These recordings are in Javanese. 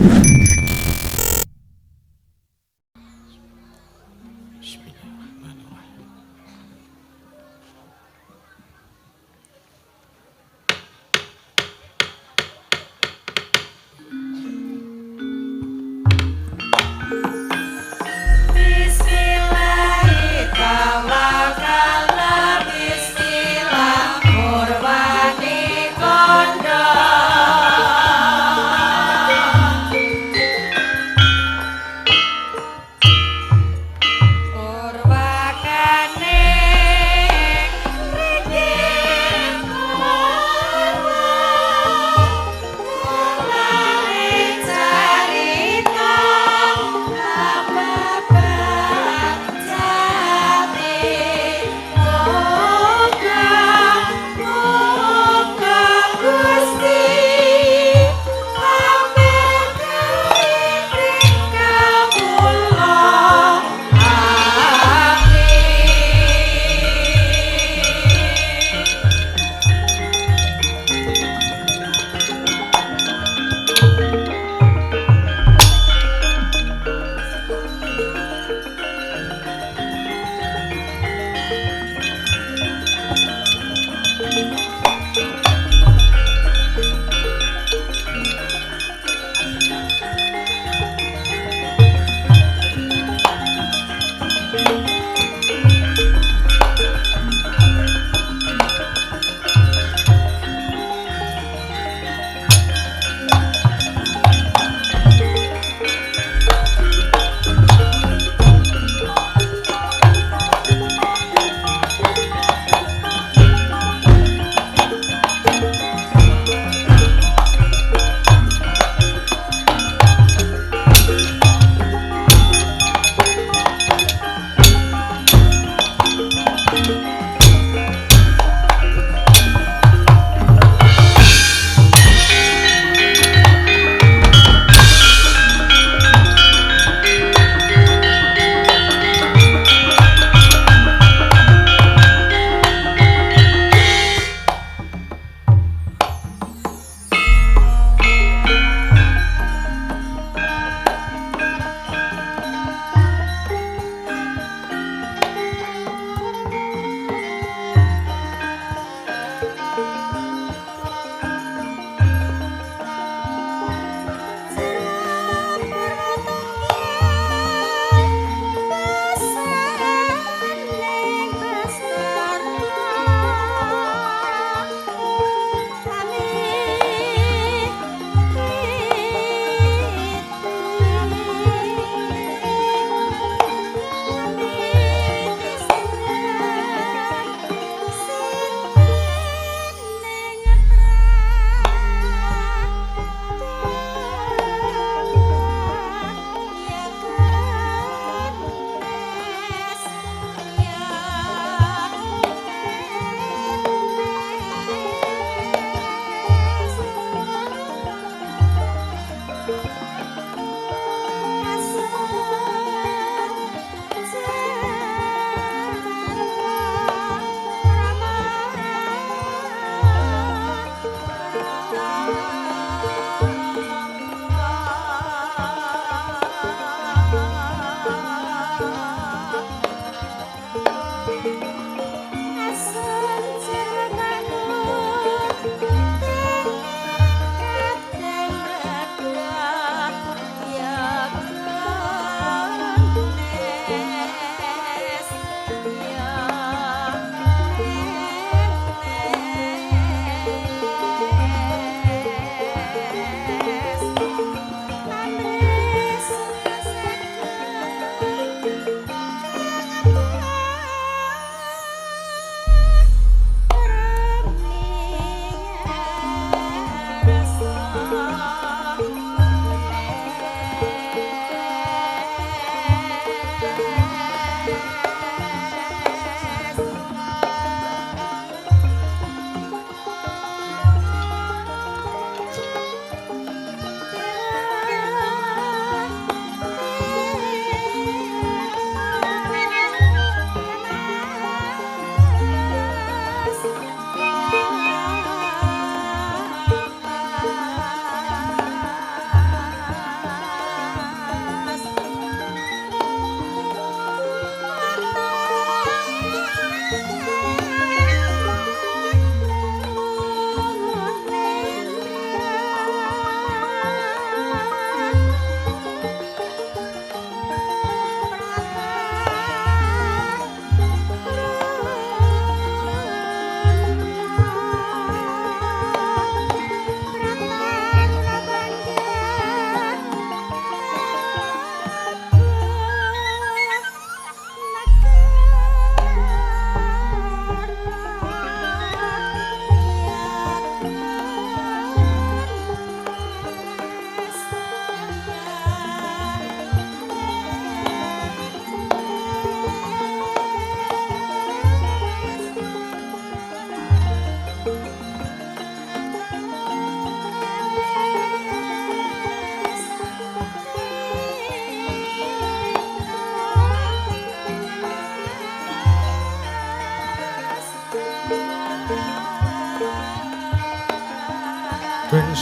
Bismillahirrahmanirrahim. Bismillahirrahmanirrahim. Bismillah murwani kondo.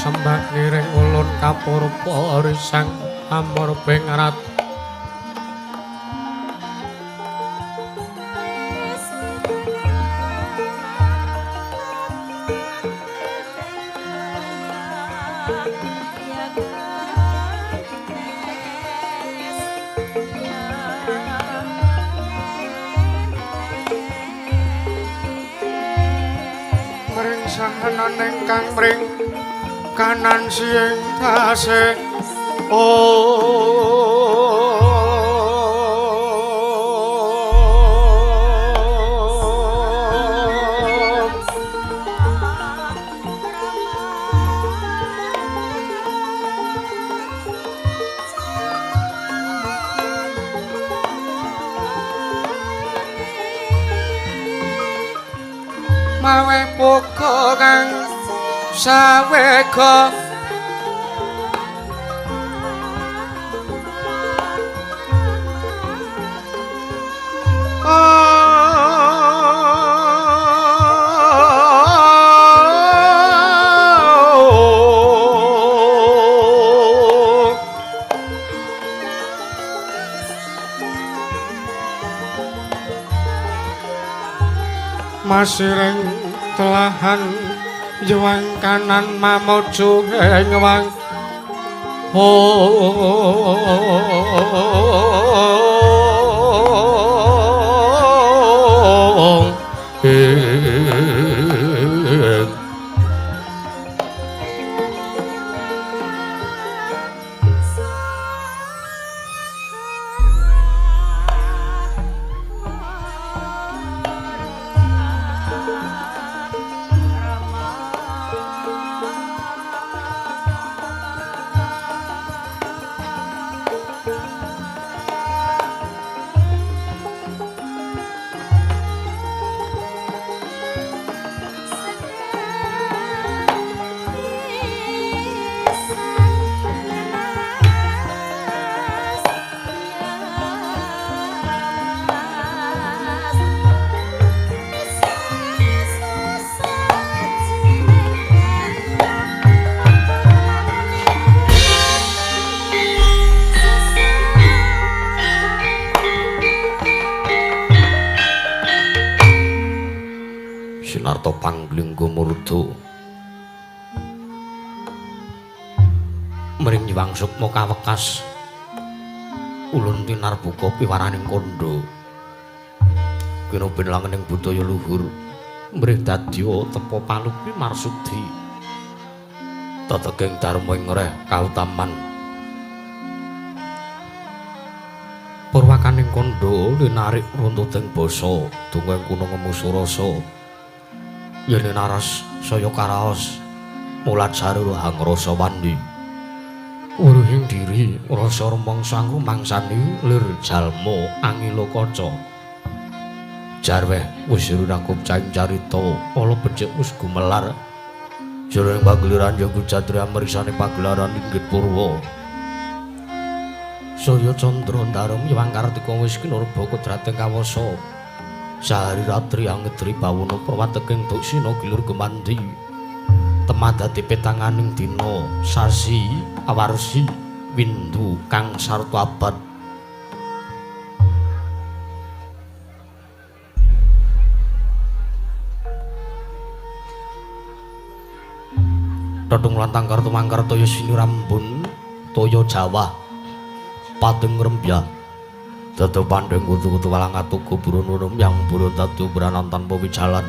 Sembah niring ulun kapurpa risang amur bengrat. Mring sahanan ingkang mring kanan siing tasih mawe poka kang sawega masiring telahan yuwang kanan mamuju ing wang Sinarta pangling gumurda mring Hyang Sukma kawekas ulun tinarbuka piwaraning kandha kena ben langening budaya luhur mrih dadya tepa palupi marsudi teteking dharma ing reh kautaman purwakaning kandha linarik runtuting basa dongeng kuna ngemu surasa yen naras saya karaos mulajar hangrasa wandi wuruhing diri rasa rumangsa rumangsani lir jalma angila kaca jarweh wis rirakup caing carita ala becik wis gumelar jroning pageliran jago jatri amriksane pagelaran inggit purwa Surya candra ndarum Hyang Kartika wis kinurba kodrating kawasa sahari ratri angedri bawana prawateking duksina gilur gumandi temadati petanganing dina sasi awarsi windu kang sarta abad Tetung lantang kartu mangkar toya sinurambun toya Jawa pating rembya dadi pandeng kutu-kutu walang atuku burun-burun yang burun dadi beranan tanpa wijalan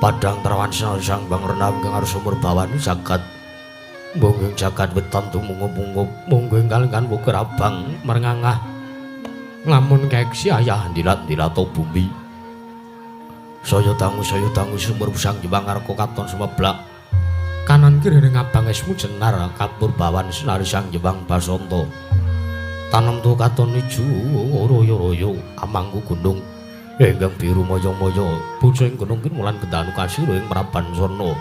padang terawan sang bang renam kang arsa murbawani jagat mungging jagat wetan tumungup-mungup mungging kalenggan wukir abang merengangah lamun keksi ayah ndilat-ndilat bumi saya dangu sumur sang Hyang Arka katon sumeblak kanan kiri ning abang esmu jenar kapur bawan sinari sang Hyang Basanta tanem tu katon ijo royo-royo amangku gunung ingkang biru moyo-moyo bojo ing gunung kimulan gendanu kasira ing Prabansana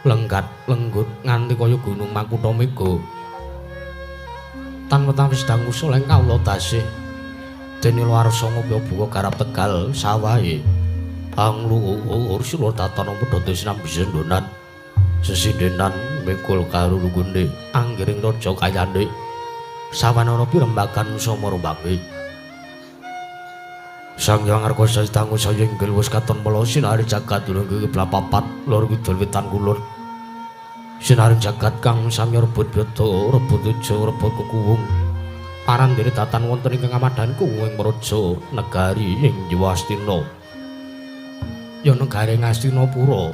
lenggat lenggut nganti kaya gunung Makutha Mega tan wetawis dangu soleng kawula dasih dene luarsa ngopya buka garap Tegal sawahe angluhur sila datana pedhot sinambi sendonan Sesindenan mikul karo lugune anggiring raja kayane sawanana pirembagan samara. Sang Hyang Arga Tangu saya inggil wis katon mela sinari jagat durung kiblat papat lor kidul wetan kulon. Sinari jagat kang samya rebut beda rebut teja rebut kekuwung. Parandene datan wonten ing kangamadan kuwung ing praja negari ing Astina. Ya negari Ngastinapura.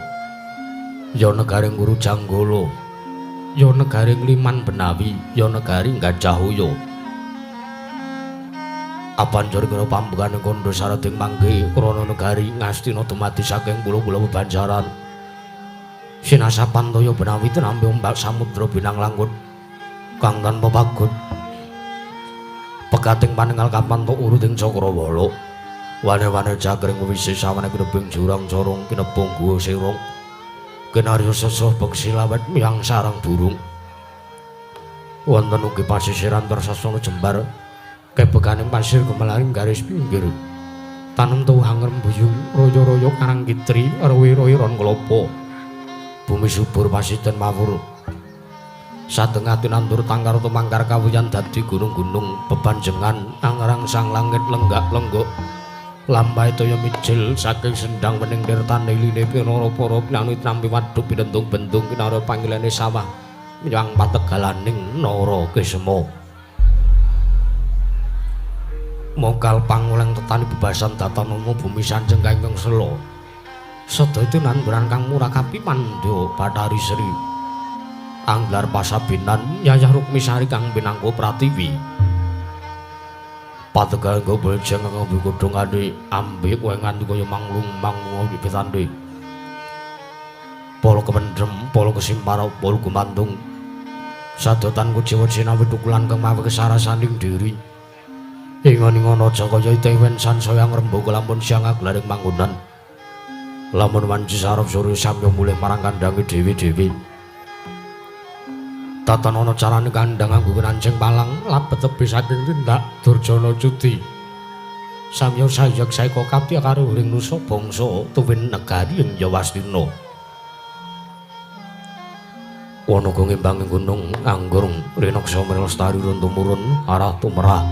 Ya negari Guru Janggala. Ya negari Liman Benawi, ya negari Gajahaya. Apanjur kira pambukane kandha sarading mangke krana negari Ngastina dumadi saking pulo-pulo bebanjaran. Sinasapan toya Benawi tinampi ombak samudra binang langgut kang tanpa pagut. Pegating paningal kapanto uruting cakrawala. Wane-wane jagring wisi sawane kinebing jurang corong kinebung guwa sirung. Kinarya sesah beksi lawet miyang sarang burung. Wonten ugi pasisiran tersasana jembar. Kebekaning pasir gemelaring garis pinggir. Tanem tuwuh ngrembuyung royo-royo karang kitri rowi-rowi ron klopo. Bumi subur pasiten mawur. Satengah tinandur tangkar tumangkar kawuyan dadi gunung-gunung bebanjengan angrangsang langit lenggak-lenggok. Lampahe toya mijil saking sendang wening nirtane line pinara para pinanut nampi waduk pinentung-bentung kinara panggilane sawah menyang pategalaning Nara Kisma. Mokal pangoleng tetani bebasan datanana bumi sanjeng kang sela. Sedaya tinanduran kang murakapi pandya Bathari Sri. Anglar pasabinan Yayah Rukmisari kang pinangka pratiwi. Pategal gobel jeng ngombe godhongane ambe kowe nganti kaya manglung-manglung wibitane. Polo kemendrem, polo kesimpar, polo gumantung. Sadotan kuciwa jinawi tukulan kang mawi kesarasaning diri. Ingon-ingon aja kaya itewen sansaya ngrembaka lamun siang aglaring manggonan. Lamun wanci sarep sore samya mulih marang kandhange dhewe-dhewe. Tatan ana carane kandhang nganggo nancing palang labet tebih saking tindak Durjana Cuti. Samya sayek saeka kapti karo ring nusa bangsa tuwin negari ing Yawastina. Wana ngimbangi gunung anggur rinaksa lestari run tumurun arah tumerah.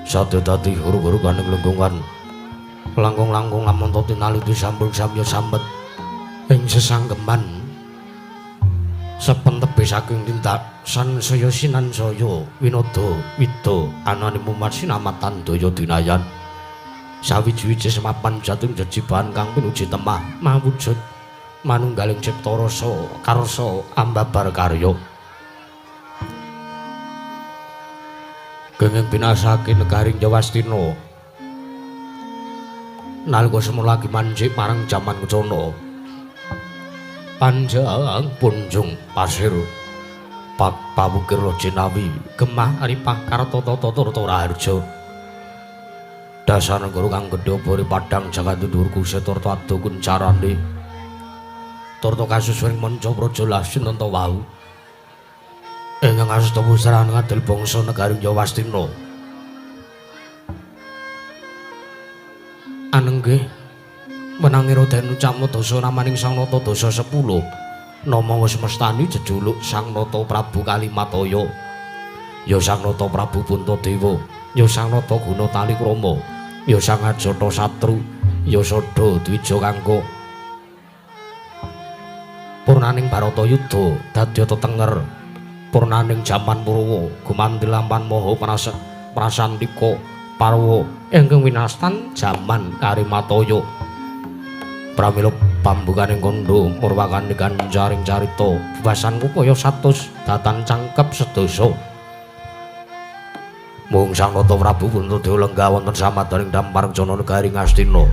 Sadya dadi huru-huru kaning lengkungan. Langkung-langkung lamun to tinaliti sampun samya sambet ing sesanggeman. Sepen tebih saking tindak sansaya sinansaya winada wida anane mumat sinamatan daya dinayan. Sawiji-wiji semapan jating jejibahan kang pinuji temah mawujud manunggaling cipta rasa karsa ambabar karya. Genging binasake negari Jawastina. Nalika semula lagi manjik marang jaman kencana. Panjang punjung pasir pak pawukir Jinawi gemah ripah karta tata turta raharja. Dasar negara kang gedhe bori padhang jagat dhuwur kusa turta ado kuncarane. Turta kasusuring manca praja Lasinanta wau. Ingkang asta pusaran ngadil bangsa negari Yawastina. Anenggih menangi Raden Ucapna dasa namaning Sang Nata dasa 10. Nama wis mestani jejuluk Sang Nata Prabu Kalimataya. Ya Sang Nata Prabu Puntadewa, ya Sang Nata Guna Talikrama, ya Sang Ajata Satru, ya Sada Dwija Kangka. Purnaning Bharatayuda dadya tetenger. Purnaning jaman Purwa gumanti lampan maha prasantika parwa ingkang winastan jaman Karimataya. Pramila pambukaning kandha murwakane ganjaring carita bebasan upaya 100 datan cangkep sedasa. Mung Sang Nata Prabu Puntadewa lenggah wonten samadaning dampar jana negari Ngastina.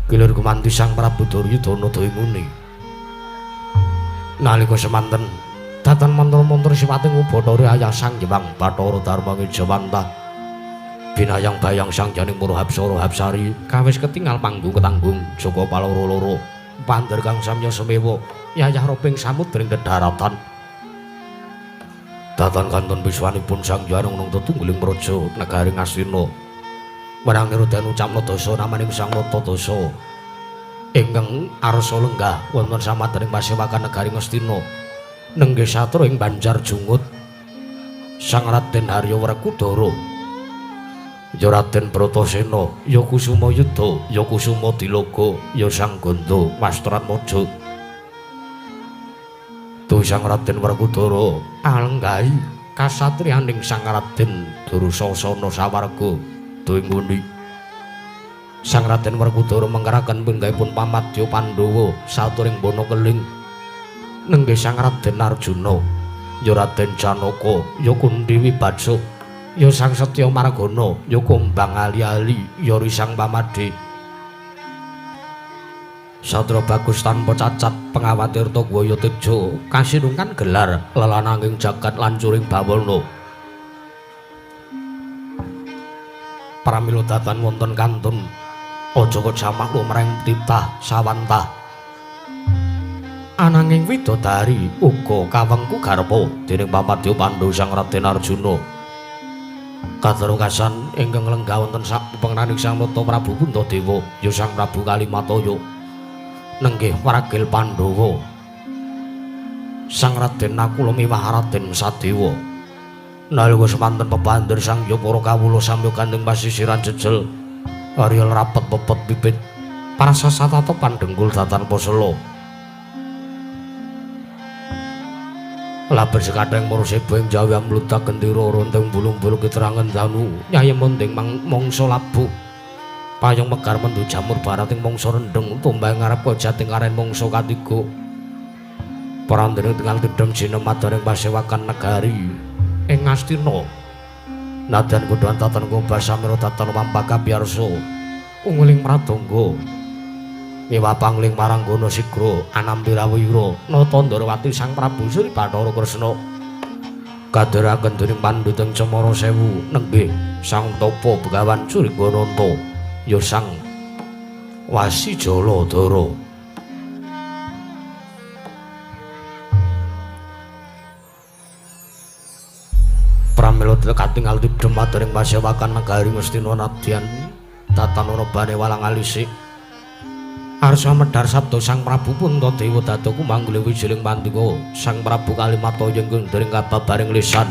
Kilir gumanti Sang Prabu Duryudana Dayunguni. Nalika semanten datan mantra-mantra sifate ngubathara ayah Sang Hyang Bathara Darma Ngejawantah. Binayang bayang Sang Janing Pura Hapsara Hapsari kawis ketingal panggung ketanggung Jaka Paloro-loro pander kang samya semewa yayah roping samudring dedaratan. Datan kantun piswanipun Sang Hyang nung tetunggiling praja negari Ngastina. Wenangi Raden Ucapna dasa namaning Sang Nata dasa. Ingkang arsa lenggah wonten samadyaning pasewakan negari Ngastina. Nenggih satra ing Banjar Jungut Sang Raden Harya Werkudara. Ya Raden Bratasena, ya Kusuma Yuda, ya Kusuma Dilaga, ya Sang Ganda Wastratmaja. Tu Sang Raden Werkudara alenggahi kasatriyaning Sang Raden Durusasana sawarga duwing nguni. Sang Raden Werkudara mengkeraken pinggahipun pamadya Pandhawa saturing bona keling. Nenggih Sang Raden Arjuna, ya Raden Janaka, ya Kunthi Wibaksa, ya Sang Setya Margana, ya Kumbang Ali-ali, ya Risang Pamadhe. Satra bagus tanpa cacat pengawatirta gwaya teja kasinungkan gelar lelananging jagat lancuring bawana. Pramila datan wonten kantun aja kejamah lumreng titah sawantah. Ananging widodari uga kawengku garpa dening pamadya Pandhawa Sang Raden Arjuna. Katerukasan ingkang lenggah wonten sapepenganing Sang Nata Prabu Puntadewa ya Sang Prabu Kalimataya. Nenggih waragil Pandhawa Sang Raden Nakula miwah Raden Sadewa. Nalika semanten pebandir sang ya para kawula samya gandeng pasisiran jejel Arya rapet pepet pipit prasasat pandhenggul datan posela. Laber sekadang maruseba ing Jawi amludak gendera ronteng bulung-bulung keterangan danu nyai munding mangsa labuh payung megar mendu jamur barat ing mangsa rendheng tumbang ngarep jating karen mangsa katiga parandene tinggal tidhem jinemadaning pasewakan negari ing Ngastina nadyan kudhan tatan kumbasamira datan mampaka biarsa unguling pradangga miwah pangling maranggana sigra anampirawira nata Ndrawati Sang Prabu Sri Bathara Kresna kadheraken dening pandhuteng Cemara Sewu nenggih Sang Tapa Begawan Suringgananta ya Sang Wasijaladara. Pramila katingal tidhem madharing pasewakan negari Ngastina nadyan tatanana bane walang alisik arsa medhar sabda Sang Prabu Puntadewa dadaku manggule wijiling pandika Sang Prabu Kalimataya ingkang dering kababaring lisan.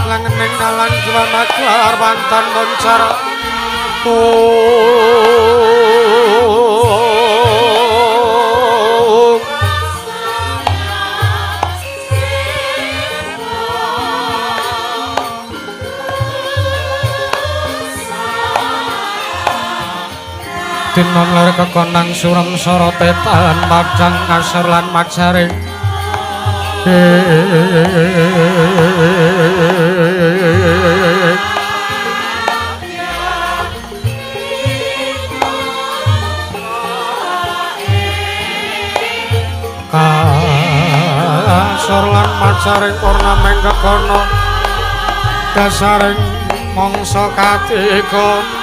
Langening dalan jiwa maklar bantan moncar Tinon ler kekonang surem sorote tan padang kasor lan majaring kasor lan majaring ornamen kekono dasaring mangsa katiga.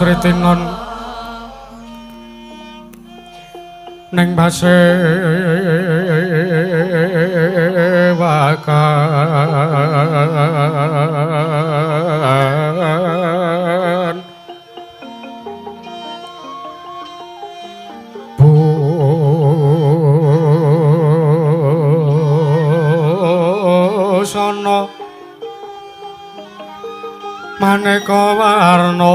Sritinon ning basewakan busana maneka warna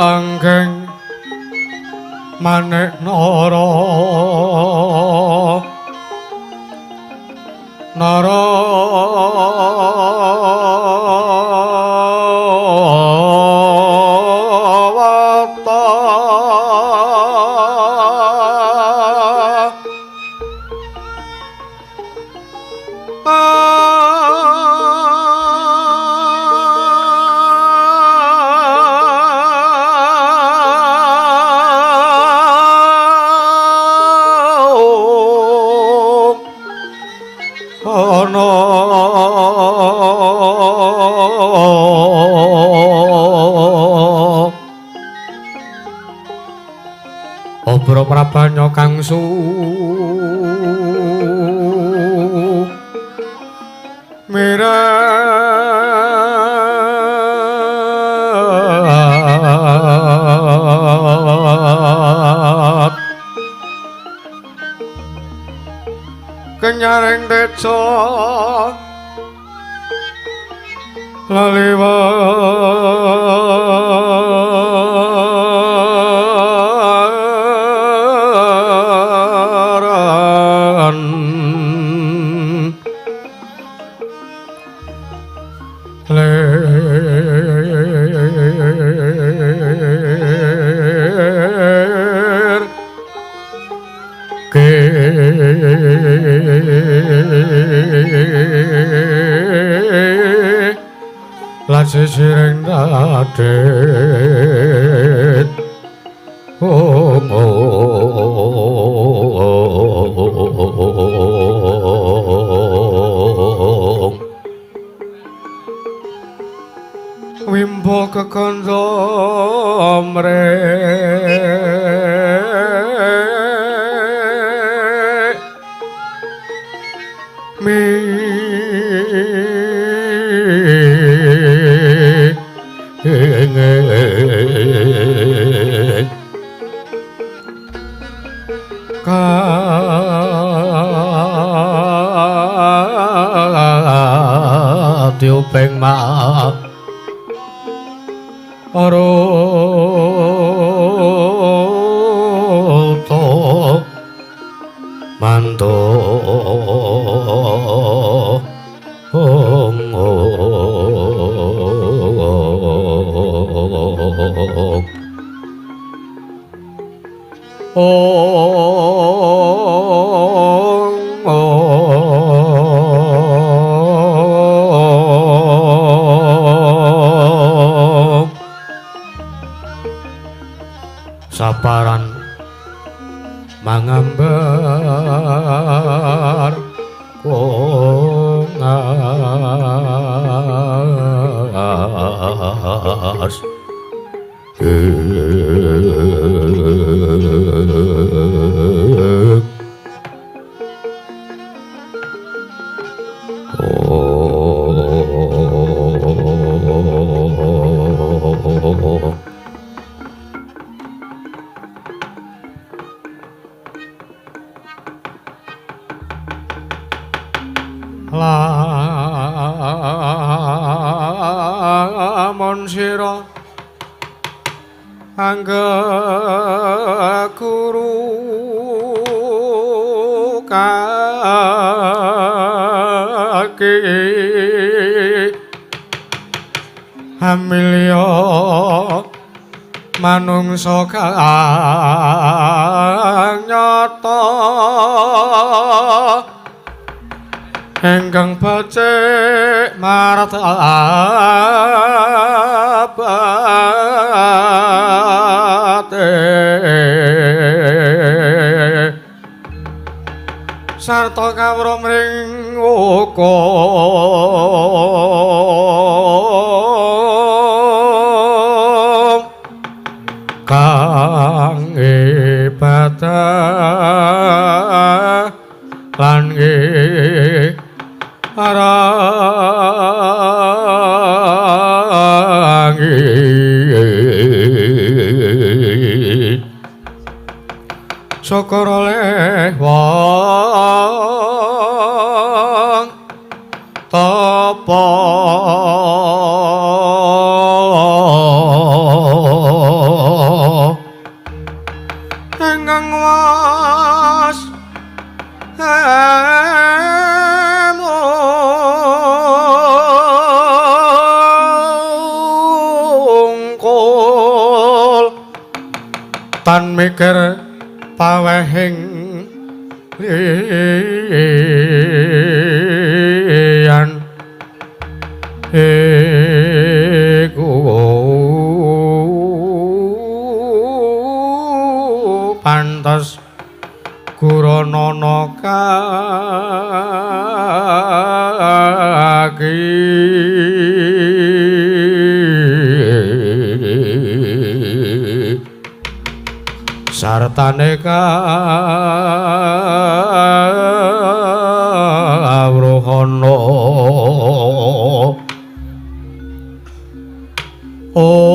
Ranggeng manik nara nara wata Obro prabanya kangsu mirat kenyaring teca laliwaran. ke lan sisiring dadit ong wimbo kekandha mrek mi Katiuping ma aruta manto ong ong saparan mangambar kongas Lamun sira anggek guru kaki hamilya manungsa kang nyata ingkang becik martabate sarta kawruh mring hukum kang ibadah lan arangi syukur oleh wong tapa ingkang was mungkul tan mikir pawehing liyan iku pantes guranana kaki sartane kawruhana ong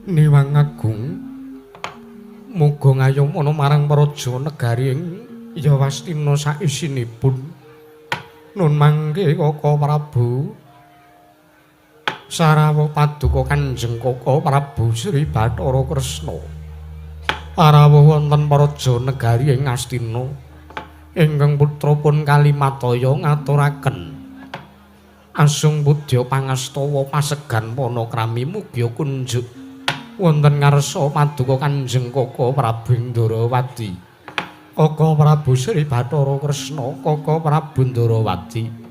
Niwang Agung muga ngayomana marang praja negari ing Yawastina saisinipun. Nun mangke Kaka Prabu. Sarawuh paduka Kanjeng Koko Prabu Sri Bathara Kresna. Rawuh wonten Praja Negari ing Astina. Ingkang putra pun Kalimataya ngaturaken asung pudya pangastawa pasegan panakrami mugia kunjuk wonten ngarsa paduka Kanjeng Koko Prabu Ndrawati. Koko Prabu Sri Bathara Kresna, Koko Prabu Ndrawati.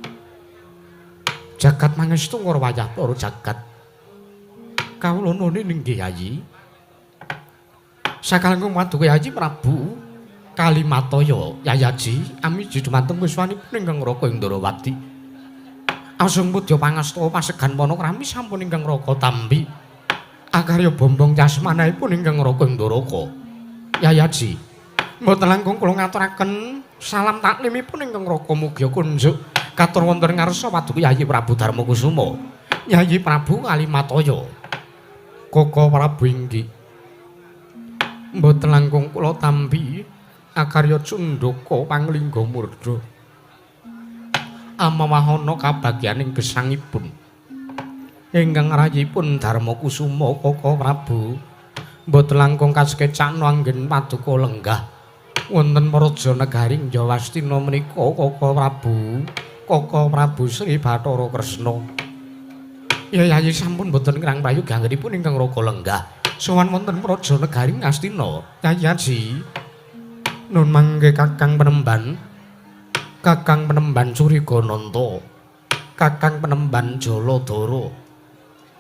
Jagat mangestu ngara wayah para jagat. Kawula nune inggih Yayi. Sakalangkung paduka Yayi Prabu Kalimataya Yayaji amiji dumateng wiswanipun ingkang Raka Indrawati. Asung pudya pangastawa pasegan panakrami sampun ingkang Raka tampi. Akarya bombong yasmanipun ingkang Raka Indaraka. Yayaji, mboten langkung kula ngaturaken salam taklimipun ingkang Raka mugia kunjuk katur wonten ngarsa paduka Yayi Prabu Darmakusuma. Yayi Prabu Kalimataya. Koko Prabu inggih. Mboten langkung kula tampi akarya cundaka panglingga murda. Amawahana kabagyaning gesangipun. Ingkang rayipun Darmakusuma Koko Prabu. Mboten langkung kasekecakna anggen paduka lenggah wonten Praja Negari Jawastina menika Koko Prabu. Koko Prabu Sri Bathara Kresna. Ya Yayi sampun mboten kirang prayoga anggenipun ingkang Raka lenggah sowan wonten Praja Negari Ngastina. Yayi Aji. Nun mangke Kakang Penemban. Kakang Penemban Curigananta. Kakang Penemban Jaladara.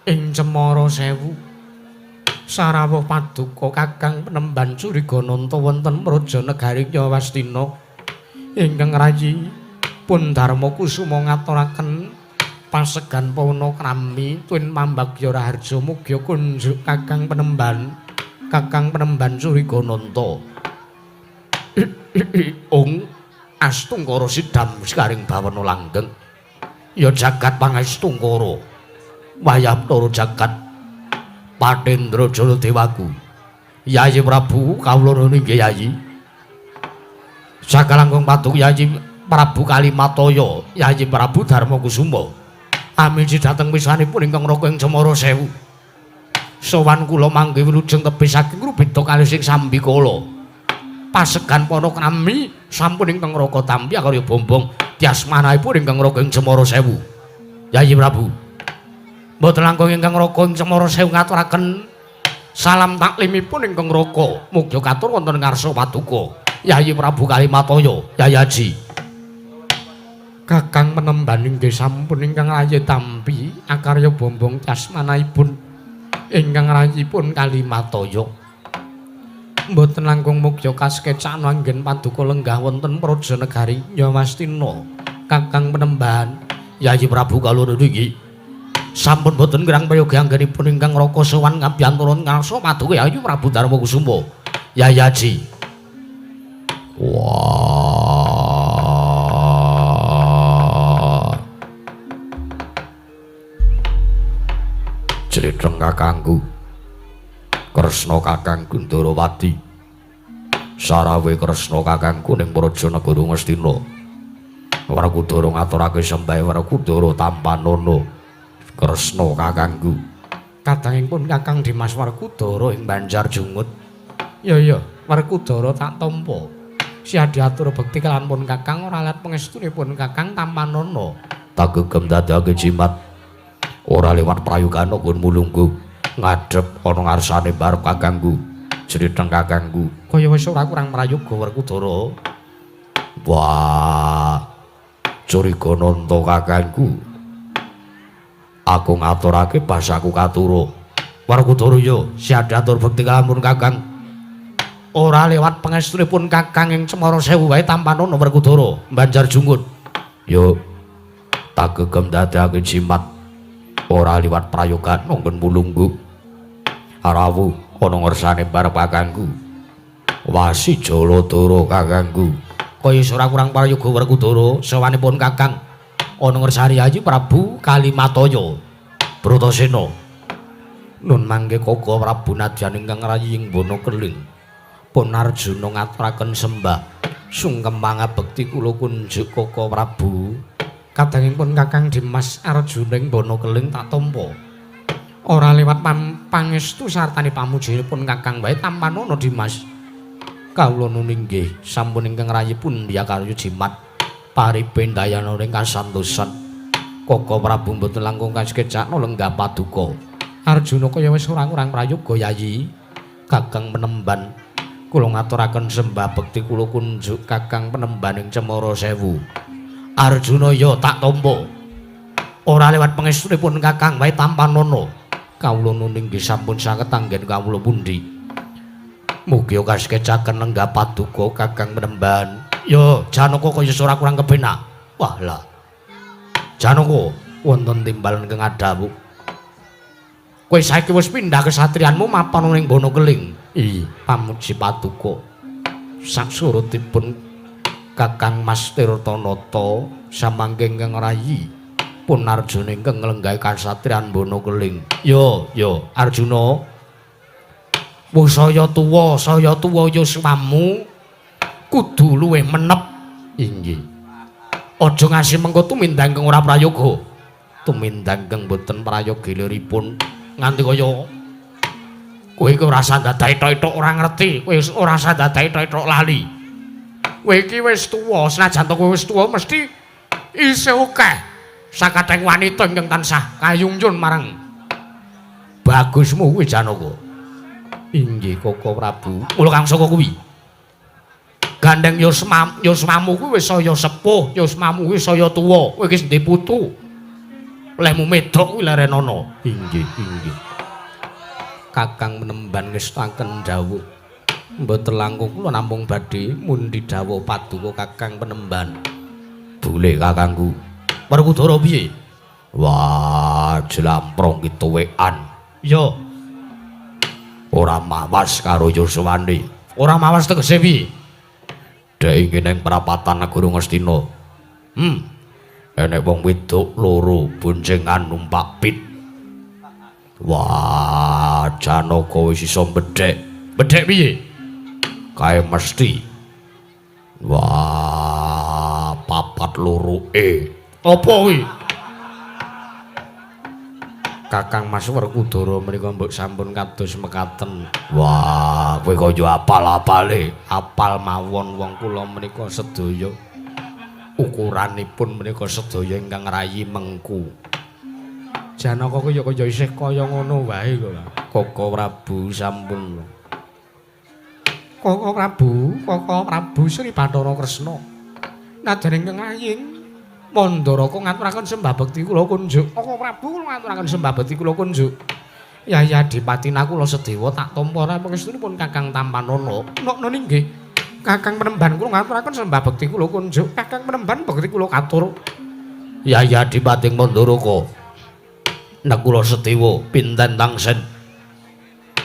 Ing Cemara Sewu. Sarawuh paduka Kakang Penemban Curigananta wonten Praja Negari Jawastina. Ingkang rayi pun Darmakusuma ngaturaken pasegan panakrami tuwin pambagya raharja mugia kunjuk Kakang Penemban. Kakang Penemban Curigananta. Ong astungkara sidam sekaring bawana langgeng. Ya jagat pangestungkara. Wayah Bathara jagat Patendra Jaladewaku. Yayi Prabu kawula nuwun inggih Yayi. Sakalangkung paduka Yayi Prabu Kalimataya, Yayi Prabu Darmakusuma. Amiji dhateng pisanipun ingkang Raka ing Cemara Sewu. Sowan kula mangke wilujeng tebih saking rubeda kalih sing sambikala. Pasegan panakrami sampun ingkang Raka tampi akarya bombong tiasmanahipun ingkang Raka ing Cemara Sewu. Yayi Prabu. Mboten langkung ingkang Raka ing Cemara Sewu ngaturaken salam taklimipun ingkang Raka. Mugia katur wonten ngarsa paduka Yayi Prabu Kalimataya, Yayi Aji. Kakang Penemban inggih sampun ingkang rayi tampi akarya bombong yasmanahipun ingkang rayipun Kalimataya. Mboten langkung mugya kasekecakna anggen paduka lenggah wonten Praja Negari Jawastina. Kakang Penemban, Yayi Prabu kawula niki sampun boten kirang prayoga anggenipun ingkang Raka sowan ngabiyantara ngarsa paduka Yayi Prabu Darmakusuma. Yayi Aji. Wah. Jletheng kakangku Kresna kakangku Ndrawati. Sarawe Kresna kakangku ning Praja Negara Ngastina. Werkudara ngaturake sembah Werkudara tampanana Kresna kakangku. Kadangipun Kakang Dimas Werkudara ing Banjar Jungut. Ya ya, Werkudara tak tampa. Siadiatur bekti kalawan pun Kakang ora let pangestunipun Kakang tampanana. Tagegem dadake jimat. Ora liwat prayogana nggonmu lungguh ngadhep ana ngarsane barep kakangku. Jletheng kakangku. Kaya wis ora kurang prayoga Werkudara. Wah. Curigananta kakangku. Aku ngaturake basaku katura. Werkudara ya siadatur bekti kalamun Kakang. Ora lewat pangestunipun Kakang ing Cemara Sewu wae tampanana Werkudara Banjar Jungut. Yo tagegem dadake jimat. Ora liwat prayogana nggonmu lungguh. Rawuh ana ngersane barep kakangku. Wasi Jaladara kakangku. Kaya ora kurang prayoga Werkudara sowanipun Kakang ana ngersane Yayi Prabu Kalimataya. Bratasena. Nun mangke Koko Prabu nadyan ingkang rayi ing Wana Keling. Pun Arjuna ngaturaken sembah sungkem pangabekti kula kunjuk Koko Prabu. Kadangipun Kakang Dimas Arjuna ing Bono Keling tak tampa. Ora liwat pangestu sartane pamujipun Kakang wae tampanana Dimas. Kawula nuni nggih sampun ingkang rayipun diakarya jimat paripendayana ing kasantosan. Koko Prabu mboten langkung kasekecakna lenggah paduka. Arjuna kaya wis ora kurang prayoga Yayi. Kakang Penemban kula ngaturaken sembah bekti kula kunjuk Kakang Penemban ing Cemara Sewu. Arjuna ya tak tampa. Ora lewat pangestunipun Kakang wae tampanana. Kawula nuni nggih sampun saged anggen kawula pundi. Mugi kasekecaken lenggah paduka Kakang Penemban. Ya Janaka kaya ora kurang kepenak. Wah lah. Janaka wonten timbalan ingkang adhawuh. Kowe saiki wis pindah kesatrianmu mapan ning Bono Keling. Ih, pamuji paduka. Saksurutipun Kakang Mas Tirtanata samangke ingkang rayi pun Arjuna ingkang nglenggahi kasatriyan Bono Keling. Yo, yo, Arjuna. Wis saya tuwa yuswamu kudu luwih menep. Inggih. Aja ngasi mengko tumindang kang ora prayoga. Tumindang kang boten prayoga liripun nganti kaya kowe iki ora sandadak ethok-ethok ora ngerti, kowe ora sandadak ethok-ethok lali. Kowe iki wis tuwa, senajan to kowe wis tuwa mesti isih akeh sakathahing wanita ingkang tansah kayungyun marang bagusmu kuwi Janaka. Inggih Koko Prabu. Mula kang saka kuwi. Gandeng yusmamu kuwi wis saya sepuh, yusmamu kuwi saya tuwa, kowe iki ndek putu. Lehmu medhok kuwi lerenono. Inggih, inggih. Kakang Penemban ngestakaken dawuh. Mboten langkung kula namung badhe mundi dawuh paduka Kakang Penemban. Boleh Kakangku. Werkudara piye? Wah, jlamprong ki tuwekan. Ya. Ora mawas karo yuswane. Ora mawas tegese piye? Dhek ingin ing prapatan Negara Ngastina. Enek wong wedok loro boncengan numpak pit. Wah, Janaka wis iso bedhek. Bedhek piye? Kae mesti. Wah, 4-2 E. Apa kuwi? Kakang Mas Werkudara menika mbok sampun kados mekaten. Wah, kowe kaya apal-apale. Apal mawon wong kula menika sedaya. Ukuranipun menika sedaya ingkang rayi mengku. Janaka kaya kaya isih kaya ngono wae kok. Koko Prabu sampun. Koko Prabu, Koko Prabu Sri Bathara Kresna. Nadyan ingkang raying Mandaraka ngaturaken sembah bekti kula kunjuk. Koko Prabu kula ngaturaken sembah bekti kula kunjuk. Yayi Adipati Nakula Sedewa tak tampa ora pangestunipun Kakang Tampanana. Nokno nggih. Kakang Penemban kula ngaturaken sembah bekti kula kunjuk. Kakang Penemban bekti kula katur. Yayi Adipati Mandaraka. Nakula Sedewa pinten tangsen.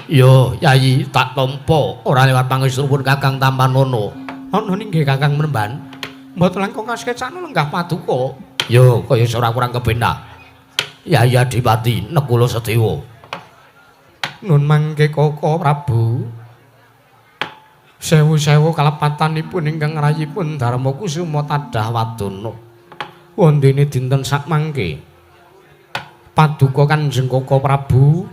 Yo Yayi tak tampa ora lewat pangestunipun Kakang Tampanana. Ana nggih Kakang Penemban. Mboten langkung kasekecakna lenggah paduka. Yo kaya ora kurang kepenak. Yayi Adipati Nakula Sedewa. Nun mangke Koko Prabu. Sewu-sewu kalepatanipun ingkang rayipun Darma Kusuma tadah wadana. Wondene dinten sakmangke paduka Kanjeng Koko Prabu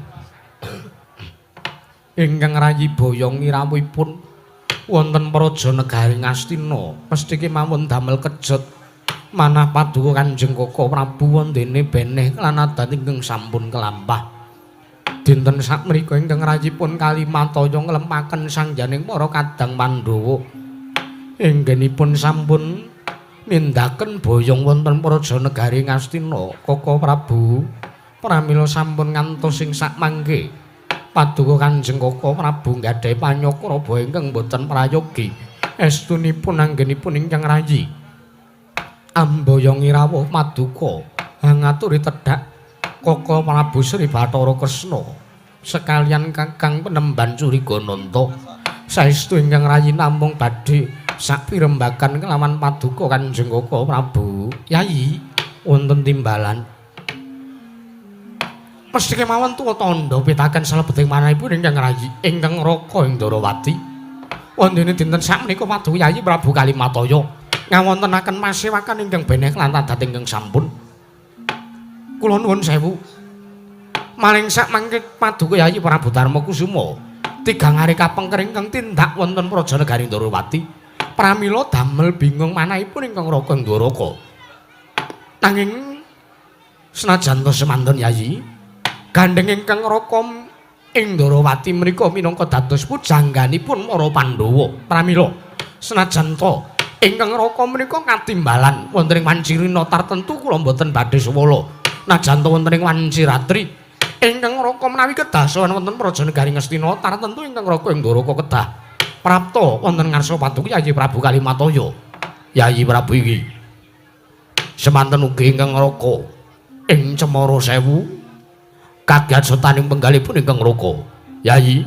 ingkang rayi boyong irawuhipun wonten praja negari Ngastina mesti kemawon damel kejot manah paduka Kanjeng Koko Prabu wondene beneh lan adat ingkang sampun kelampah. Dinten sakmenika ingkang rayipun Kalimataya nglempaken sangyaning para kadang Pandhawa inggenipun sampun nindaken boyong wonten praja negari Ngastina. Koko Prabu pramila sampun ngantos ing sakmangke paduka Kanjeng Koko Prabu nggadahi panyakraba ingkang boten prayogi estunipun anggenipun ingkang rayi amboyong rawuh paduka hangaturi tedhak Koko Prabu Sri Bathara Kresna sekalian Kakang Penemban Curigananta saestu ingkang rayi namung badhe sakpirembagan kelawan paduka Kanjeng Koko Prabu. Yayi wonten timbalan mesti kemawon tuwa tandha pitaken salebeting manahipun ingkang rayi ingkang raka ing Ndarawati. Wondene dinten sakmenika paduka Yayi Prabu Kalimataya Ngawontenaken pasewakan ingkang beneh lan adat ingkang sampun. Kula nuwun sewu. Maling sak mangke paduka Yayi Prabu Darma Kusuma tigang hari kapengker ingkang tindak wonten praja negari Ndorowati. Pramila damel bingung manahipun ingkang Raka Ndoraka. Nanging senajan to semanten Yayi, gandheng ingkang Raka ing Ndorowati menika minangka dados pujangganipun para Pandhawa. Pramila senajan to ingkang Raka menika katimbalan wonten ing wancirina tartemtu kula mboten badhe suwala. Najan to wonten ing wanci ratri ingkang Raka menawi kedah sowan wonten praja negari Ngastina tartemtu ingkang Raka ing Ndoraka kedah prapta wonten ngarsa paduka Yayi Prabu Kalimataya. Yayi Prabu iki semanten ugi ingkang Raka ing Cemara Sewu kagiat setaning penggalipun ingkang Raka. Yayi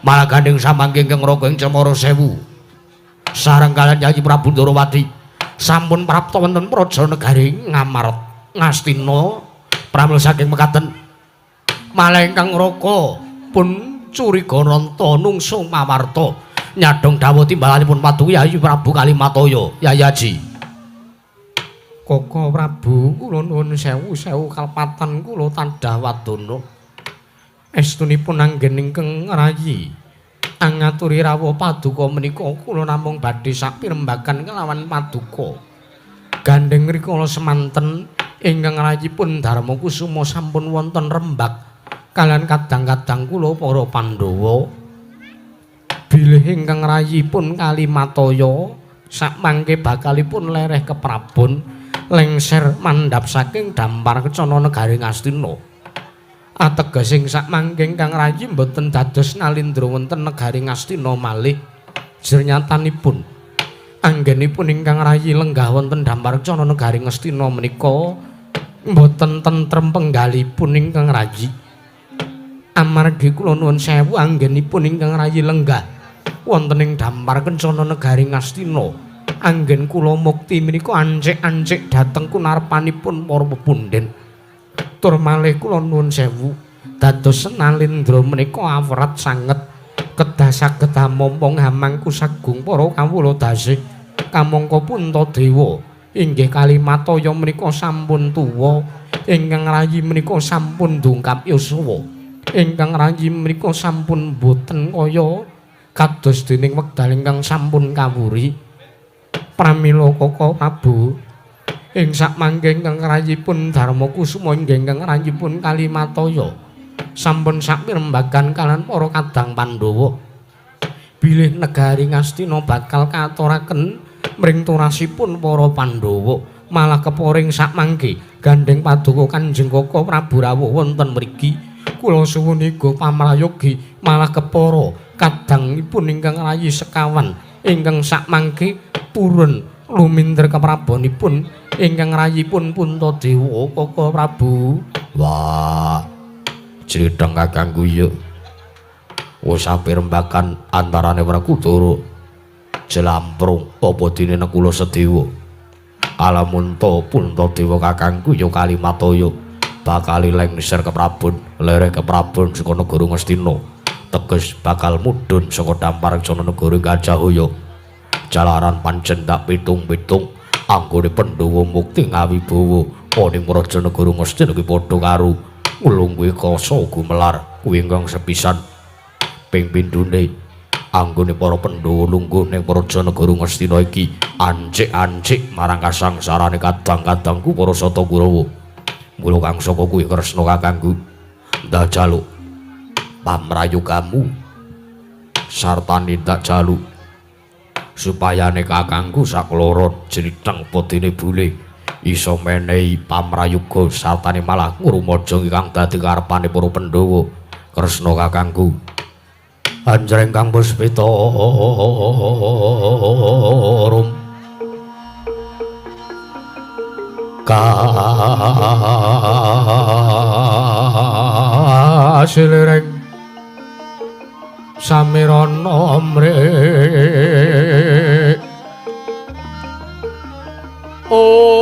malah gandheng samangke ingkang Raka ing Cemara Sewu sareng kaliyan Yayi Prabu Ndorowati sampun prapta wonten praja negari Ngamarta Ngastina. Pramila saking mekaten malah ingkang Raka pun curiga nanta nungsung mawarta nyadhong dawuh timbalanipun paduka Yayi Prabu Kalimataya. Yayi Aji Koko Prabu kula nuwun sewu-sewu kalpatan kula tandhah wadana. Estunipun anggen ingkang rayi angaturi rawuh paduka menika kula namung badhe sapirembagan kelawan paduka. Gandheng rikala semanten ingkang rayipun Darma Kusuma sampun wonten rembag kaliyan kadang-kadang kula para Pandhawa. Bilih ingkang rayipun Kalimataya sakmangke bakalipun lereh keprabon lengser mandhap saking dampar kencana negari Ngastina. Ateges ing sakmangke ingkang rayi mboten dados nalindra wonten negari Ngastina malih. Jernyatanipun anggenipun ingkang rayi lenggah wonten dampar kencana negari Ngastina menika mboten tentrem penggalipun ingkang rayi. Amargi kula nuwun sewu anggenipun ingkang rayi lenggah wonten ing dampar kencana negari Ngastina, anggen kula mukti menika ancik-ancik dhateng kunarpanipun para pepundhen. Tur malih kula nuwun sewu dados nalindra menika awrat sanget kedah saged amompong hamangku sagung para kawula dasih kamangka Puntadewa inggih Kalimataya menika sampun tuwa, ingkang rayi menika sampun dongkap yuswa, ingkang rayi menika sampun boten kaya kados dening wekdal ingkang sampun kawuri. Pramila Koko Prabu ing sakmangke ingkang rayipun Darma Kusuma inggih ingkang rayipun Kalimataya sampun sapirembagan kaliyan para kadang Pandhawa bilih negari Ngastina bakal katuraken mring turasipun para Pandhawa. Malah keporing sakmangke gandheng paduka Kanjeng Koko Prabu rawuh wonten mriki kula suwun iga pamrayogi malah kepara kadangipun ingkang rayi sekawan ingkang sakmangke purun luminder keprabonipun ingkang rayipun Puntadewa. Koko Prabu. Wah, jridheng kakangku ya wis apirembakan antarane Werkudara Jlamprung apa dene Nekula Sedewa. Alamunta Puntadewa kakangku ya Kalimataya bakal lengser keprabon lereh keprabon saka negara Ngastina, teges bakal mudhun saka dampar kencana negara Gajahaya. Jalaran pancen tak pitung-pitung anggone Pandhawa mukti ngawibawa ning praja negara Ngastina kuwi padha karo nglungguhi kasa gumelar kuwi ingkang sepisan. Ping pindhone anggone para Pandhawa lungguh ning praja negara Ngastina iki ancik-ancik marang kasangsarane kadang-kadangku para Sata Kurawa. Mula kang saka kuwi Kresna kakangku ndak jaluk pamrayugamu sartane ndak jaluk supayane kakangku sakloron jriteng podine bule iso menehi pamrayuga sartane malah ngrumaja kang dadi karepane para Pandhawa. Kresna kakangku anjreng kang puspita rum kasilireng samirana mrek ong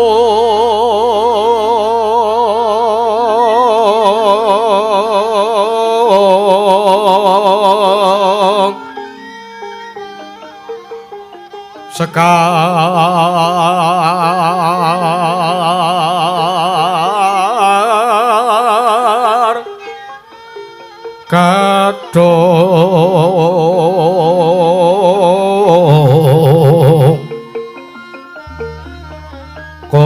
sekar Ngas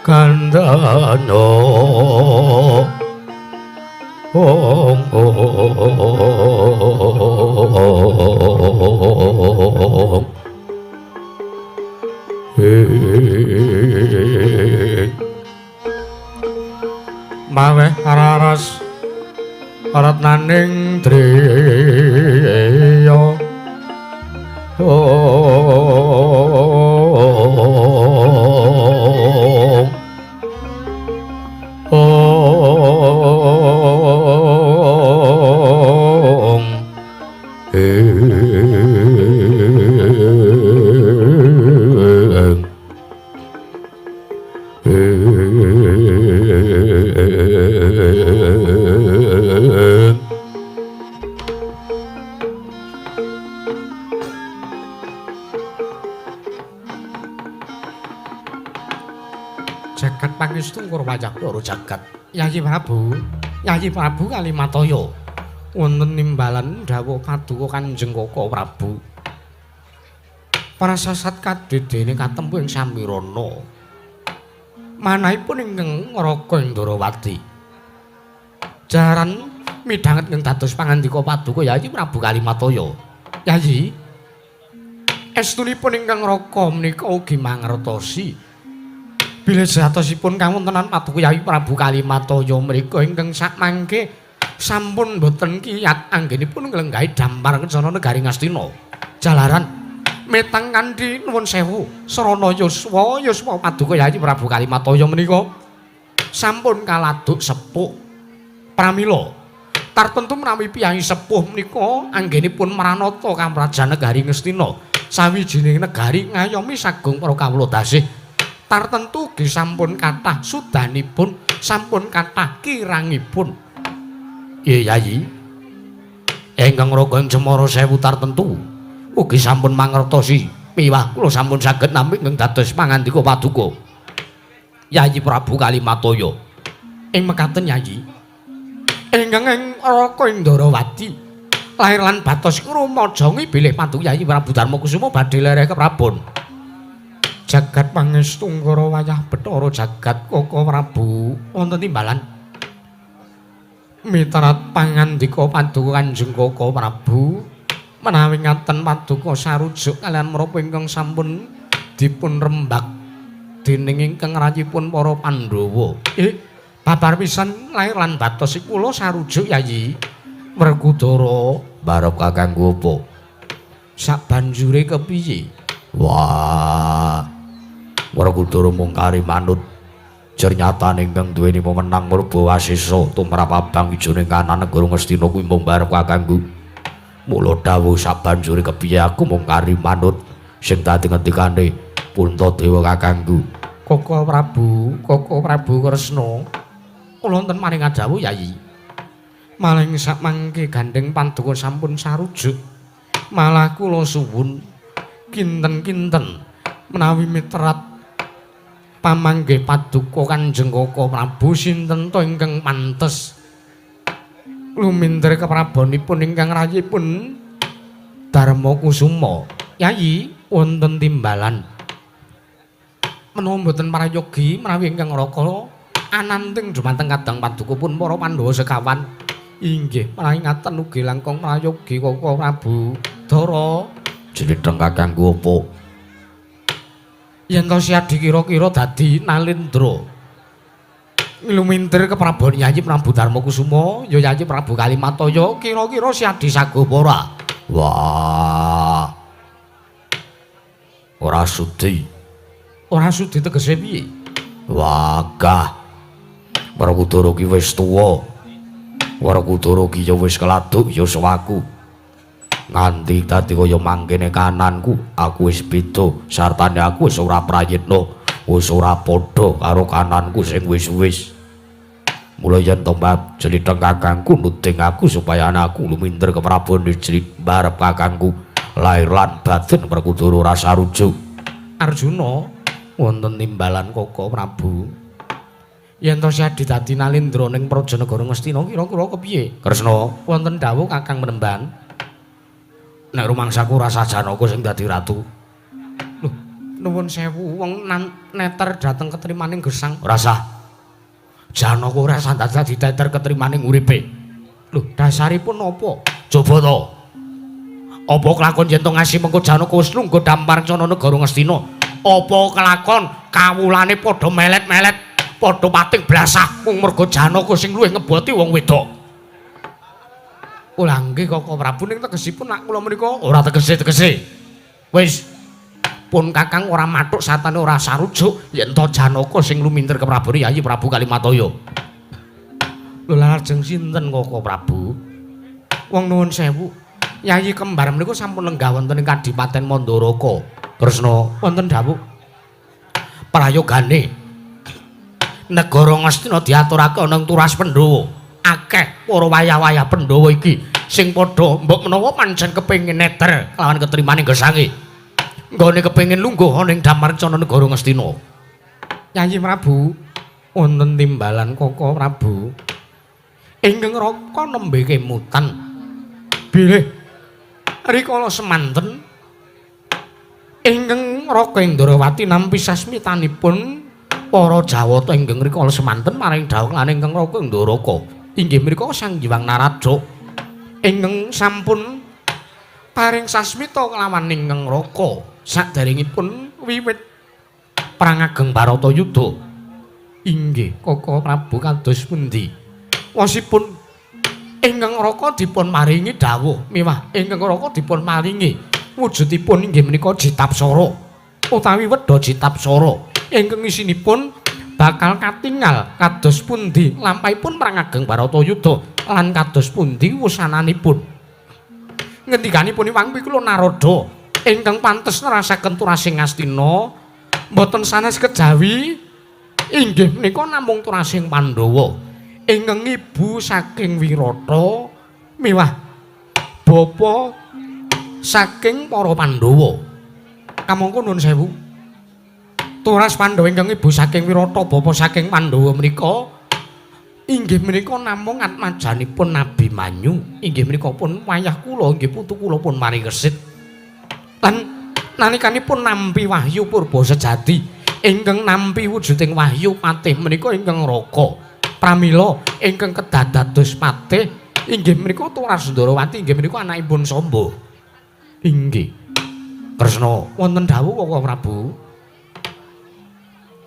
kandhana ong ong maweh raras ratnaning driya ong ong ing Jagat pangestu wayah loro jagat. Yayi Prabu, Yayi Prabu Kalimataya wonten nimbalan dawuh paduka Kanjeng Kaka Prabu. Prasasat kadedene katempu ing Samirana. Manahipun ingkang Raka Indrawati. Jaran midhanget ing dados pangandika paduka Yayi Prabu Kalimataya. Yayi, estunipun ingkang Raka menika ugi mangertosi bilih sejatosipun kawontenan paduka Yayi Prabu Kalimataya mriku ingkang sakmangke sampun boten kiyat anggenipun nglenggahi dampar kencana negari Ngastina. Jalaran metang kanthi nuwun sewu srana yuswa yuswa paduka Yayi Prabu Kalimataya menika sampun kaladuk sepuh. Pramila tartentu menawi piyayi sepuh menika anggenipun mranata kamrajan negari Ngastina sawijining negari ngayomi sagung para kawula dasih. Tartentu ugi sampun kathah sudanipun, sampun kathah kirangipun. Iya Yayi, ingkang Raka ing Cemara Sewu tartentu ugi sampun mangertosi miwah kula sampun saged nampi ingkang dados pangandika paduka Yayi Prabu Kalimataya. Ing mekaten Yayi, ingkang ing Raka Indrawati lair lan batos rumajangi bilih paduka Yayi Prabu Darmakusuma badhe lereh keprabon. Jagat pangestu ngara wayah Bathara jagat Kaka Prabu wonten timbalan miterat pangandika paduka Kanjeng Kaka Prabu menawi ngaten paduka sarujuk kalian menapa ingkang sampun dipun rembak dening ingkang rayipun para Pandhawa. Babar pisan lair lan batos kula sarujuk Yayi. Werkudara barep kakangku apa? Sabanjure kepiye? Wah, Werkudara mung kari manut. Jernyatane ingkang duweni wewenang murba wasesa tumrap abang ijo ning kanan negara Ngastina kuwi mung barep kakangku. Mula dawuh sabanjure kepiye aku mung kari manut sing dadi ngendikane Puntadewa kakangku. Kaka Prabu, Kaka Prabu Kresna, kula wonten maring dawuh Yayi. Maling sakmangke gandheng paduka sampun sarujuk. Malah kula suwun kinten-kinten menawi miterat pamanggih paduka Kanjeng Kaka Prabu sinten to ingkang pantes lumintir keprabonipun ingkang rayipun Darmakusuma. Yayi, wonten timbalan menawa mboten prayogi menawi ingkang Raka ananting dumateng kadang paduka pun para Pandhawa sekawan. Inggih, menawi ngaten ugi langkung prayogi Kaka Prabu. Dara jlitheng kakangku apa? Yen to siadi kira-kira dadi Nalendra nglumintir keprabon Yayi Prabu Darmakusuma ya Yayi Prabu Kalimataya kira-kira siadi sagup ora? Wah, ora sudi. Ora sudi tegese piye? Wah, Werkudara ki wis tuwa. Werkudara ki ya wis keladuk yuswaku. Nganti dadi kaya mangkene kananku, aku wis beda, sartane aku wis ora prayitna, wis ora padha karo kananku sing wis-wis. Mula yen to Mbak jlitheng kakangku nuding aku supaya anakku lumintir keprabon jlit barep kakangku lair lan batin Werkudara ora sarujuk. Arjuna wonten timbalan Kaka Prabu. Yen to Siadi dadi Nalendra ning Praja Negara Ngastina kira-kira kepiye? Kresna, Wonten dawuh Kakang Penemban. Nek rumangsaku rasa Janaka sing dadi ratu. Lho, nuwun sewu wong neter dhateng ketrimaning gesang. Ora sah. Janaka ora sah dadi teter ketrimaning uripe. Lho, dasaripun napa? Coba to. Apa kelakon yen to ngasi mengko Janaka wis lungguh dampar rencana negara Ngastina? Apa kelakon kawulane padha melet-melet, padha pating blasah mung merga Janaka sing luwih ngeboti wong wedok? Oh, lha nggih Koko Prabu, ning tegesipun nak kula menika ora tegese-tegese. Wis pun Kakang ora mathuk satane ora sarujuk yen to Janaka sing lumintir ke Prabu Yayi Prabu Kalimataya. Lho lajeng sinten Koko Prabu? Wong nuwun sewu, Yayi kembar menika sampun lenggah wonten ing Kadipaten Mandaraka. Kresna, wonten dawuh. Prayogane negara Ngastina diaturake ana ing Turas Pandhawa. Akeh para wayah-wayah Pandhawa iki sing padha mbok menawa pancen kepengin neter kelawan ketrimane gesange. Nggone kepengin lungguh ana ing damar rencana negara Ngastina. Yayi Prabu, wonten timbalan Koko Prabu. Ingkang raka nembe kemutan. Bilih rikala semanten ingkang Raka Indrawati nampi sasmitanipun para Jawata ingkang rikala semanten maring dawuh lan ingkang Raka Indaraka inggih menika Sang Hyang Narada ingkang sampun paring sasmita kelawan ingkang Raka saderengipun wiwit perang ageng Baratayuda. Inggih Koko Prabu kados pundi wasipun ingkang Raka dipun maringi dawuh miwah ingkang Raka dipun maringi wujudipun inggih menika Jitapsara utawi Wedha Jitapsara ingkang isinipun bakal katingal kados pundi lampahipun perang ageng Baratayuda lan kados pundi wusananipun. Ngendikanipun Iwang Pikula Narada ingkang pantes nerasaken turasing Ngastina mboten sanes kejawi inggih menika namung turasing Pandhawa ingkang ibu saking Wirata miwah bapa saking para Pandhawa. Kamangka nuwun sewu, turas Pandhawa ingkang ibu saking Wirata bapa saking Pandhawa menika inggih menika namung atmajanipun Nabi Manyu inggih menika pun wayah kula inggih putu kula pun mari kesit lan nalikanipun nampi wahyu purba sejati ingkang nampi wujuding wahyu patih menika ingkang Raka. Pramila ingkang kedah dados patih inggih menika Turas Ndrawati inggih menika anakipun Samba. Inggih. Kresna, wonten dawuh Koko Prabu.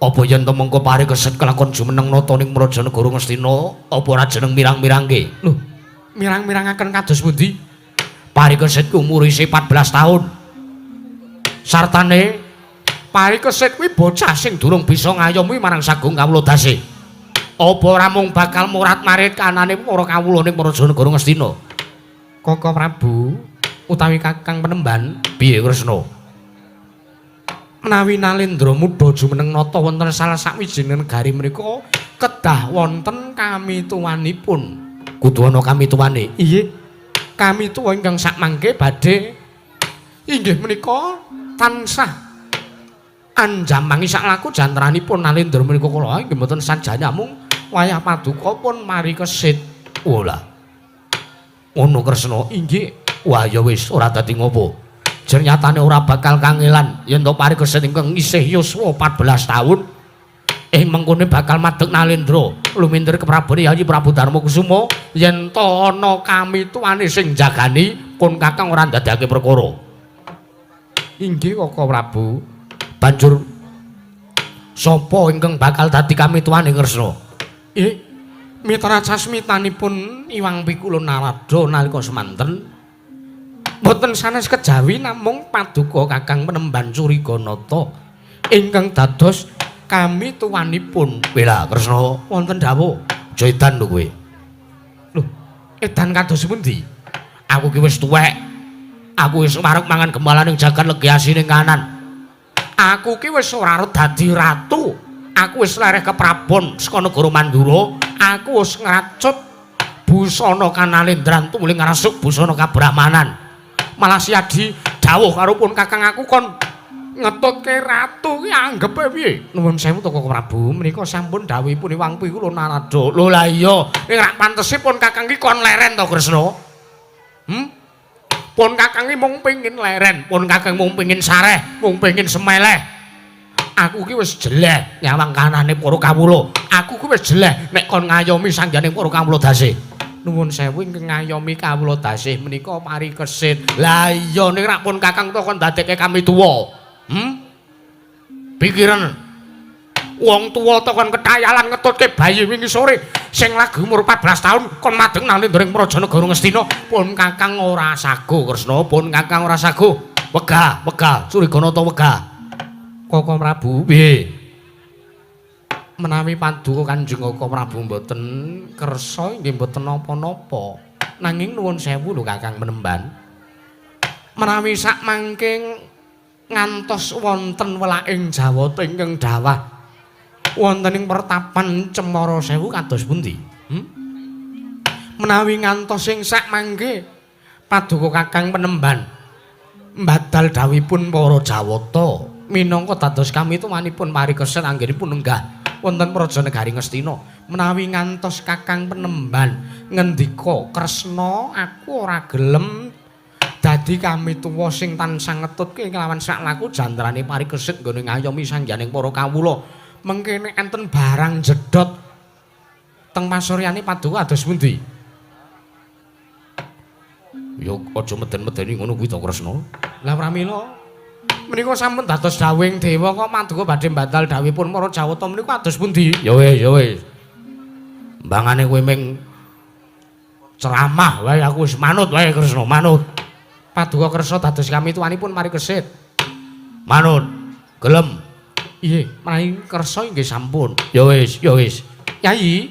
Apa yen to mengko parikeset kelakon jumeneng nata ning Praja Negara Ngastina apa ora jeneng mirang-mirangke? Lho, mirang-mirangaken kados pundi? Parikeset ku umure isih 14 taun. Sartane parikeset kuwi bocah sing durung bisa ngayomi marang sagung kawula dase. Apa ora mung bakal murat-marit kanane para kawula ning Praja Negara Ngastina? Koko Prabu utawi Kakang Penemban, piye Kresna? Menawi Nalendra muda jumeneng nata wonten salah sawijining negari menika kedah wonten kamituwanipun. Kudu ana kamituwane. Inggih. Kamituwa ingkang sakmangke badhe inggih menika tansah anjamangi saklaku jantranipun Nalendra menika kula inggih mboten sajane namung wayah paduka pun mari kesit. Oh lah. Ngono Kresna. Inggih. Wah ya wis ora dadi ngopo. Jernyatane ora bakal kangelan yen to parikesit ingkang isih yuswa 14 taun ing mengkone bakal madeg Nalendra lumintir keprabone Yayi Prabu Darma Kusuma yen to ana kamituwane sing jagani pun Kakang ora ndadekake perkara. Inggih Koko Prabu. Banjur sapa ingkang bakal dadi kamituwane Kresna? Mitra sasmitanipun Iwang Pikula Narada nalika semanten mboten sanes kejawi namung paduka Kakang Penemban Curiganata ingkang dados kamituwanipun. Wela Kresna, wonten dawuh. Aja edan lho kowe. Lho, edan kados pundi? Aku ki wis tuwek. Aku wis wareg mangan gemalaning jagat legi asine kanan. Aku ki wis ora arep dadi ratu. Aku wis lereh keprabon saka negara Mandura. Aku wis ngracut busana kanalendran tumuli ngrasuk busana kabrahmanan. Malah Siadi dawuh karo pun Kakang aku kon Ngetutke ratu ki anggepe piye? Nuwun sewu to Koko Prabu, menika sampun dawuhipun Iwang Piwula Narada. Lho lah iya, ning rak pantesipun Kakang ki kon leren to Kresna? Pun Kakang ki mung pengin leren, pun Kakang mung pengin sareh, mung pengin semeleh. Aku ki wis jeleh nyawang kanane para kawula. Aku ki wis jeleh nek kon ngayomi sangganing para kawula dasih. Nuwun sewu ingkang ngayomi kawula dasih menika parikesit. Lah iya ning rak pun Kakang to kon dadekke kami tuwa. Pikiran wong tuwa to kon ketayalan ngetutke bayi wingi sore sing lagi umur 14 tahun kon madeg nalindra ing Praja Negara Ngastina. Pun Kakang ora sago Kresna, pun Kakang ora sago. Wegah, wegah, Curiganata wegah. Koko Prabu, piye? Menawi paduka Kanjeng Koko Prabu mboten kersa inggih mboten napa-napa. Nanging nuwun sewu lho Kakang Penemban. Menawi sak mangke ngantos wonten welaking Jawata ingkang dawah wonten ing pertapan Cemara Sewu kados pundi? Menawi ngantos ing sak mangke paduka Kakang Penemban mbadal dawuhipun para Jawata minangka dados kamituwanipun parikesit anggenipun lenggah wonten Praja Negari Ngastina. Menawi ngantos Kakang Penemban ngendika, "Kresna, aku ora gelem dadi kamituwa sing tansah ngetutke kelawan saklaku jantrane parikesit nggone ngayomi sangganing para kawula." Mengke nek enten barang jedhot teng pasuryane paduka kados pundi? Ya aja meden-medeni ngono kuwi to Kresna. Lah pramila menika sampun dados dawuhing dewa kok paduka badhe mbadal dawuhipun para Jawata menika kados pundi? Ya wis, ya wis. Mbangane kowe ming ceramah wae aku wis manut wae Kresna, manut. Paduka kersa dados kamituwanipun parikesit. Manut. Gelem. Nggih, menawi kersa inggih sampun. Ya wis, ya wis. Yai,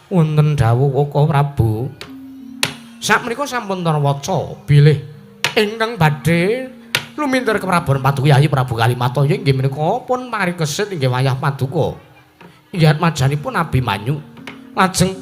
wonten dawuh Koko Prabu. Sakmenika sampun tarwaca bilih ingkang badhe lumintir keprabon Paduka Yayi Prabu Kalimataya inggih menika pun parikesit inggih wayah paduka. Inggih atmajanipun Abimanyu. Lajeng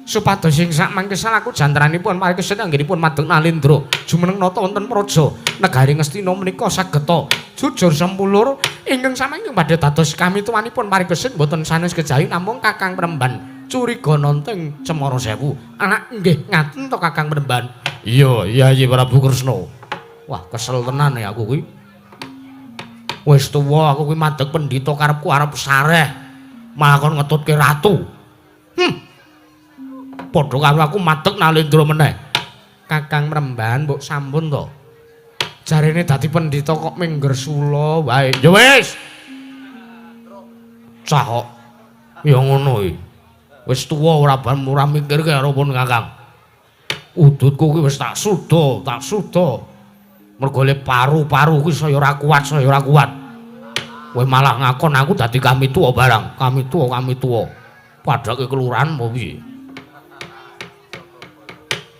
supados ing sak mangke salaku jantranipun parikesit anggenipun madeg nalindra jumeneng nata wonten praja negari Ngastina menika sageta jujur sempulur ingkang samangke badhe dados kamituwanipun parikesit mboten sanes kejawi namung Kakang Penemban curiga nonten Cemara Sewu. Anak nggih ngaten to Kakang Penemban? Iya, Yayi Prabu Kresna. Wah, kesel tenan ya aku kuwi. Wis tuwa aku kuwi madeg pendhita karepku arep sareh. Malah kon ngetutke ratu. Padha karo aku madeg nalindra meneh. Kakang Penemban mbok sampun to. Jarene dadi pendhita kok ming gresula wae. Ya wis. Cah kok. Ya ngono iki. Wis tuwa ora ban ora mikirke karo pun Kakang. Udutku kuwi wis tak suda, tak suda. Mergo le paru-paru kuwi saya ora kuat, saya ora kuat. Kowe malah ngakon aku dadi kamituwa barang, kamituwa, kamituwa. Padake kelurahan apa piye?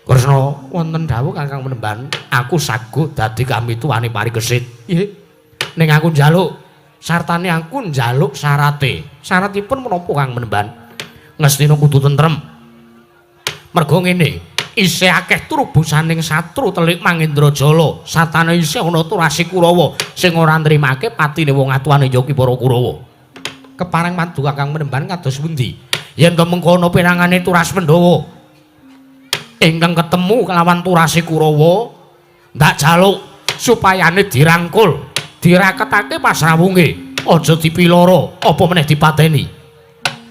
Kresna, wonten dawuh Kakang Penemban, aku saguh dadi kamituwane parikesit. Nggih. Ning aku njaluk sartane aku njaluk syarate. Syaratipun menapa Kang Penemban? Ngastina kudu tentrem. Mergo ngene, isih akeh trubusaning satru telik Mangendrajala, satane isih ana Turasi Kurawa sing ora nrimake patine wong atuwane ya ki para Kurawa. Kepareng paduka Kang Penemban kados pundi? Yen to mengkono pirangane Turas Pandhawa ingkang ketemu kelawan Turasi Kurawa, ndak jaluk supayane dirangkul, diraketake pasrawunge, aja dipiloro, apa meneh dipateni.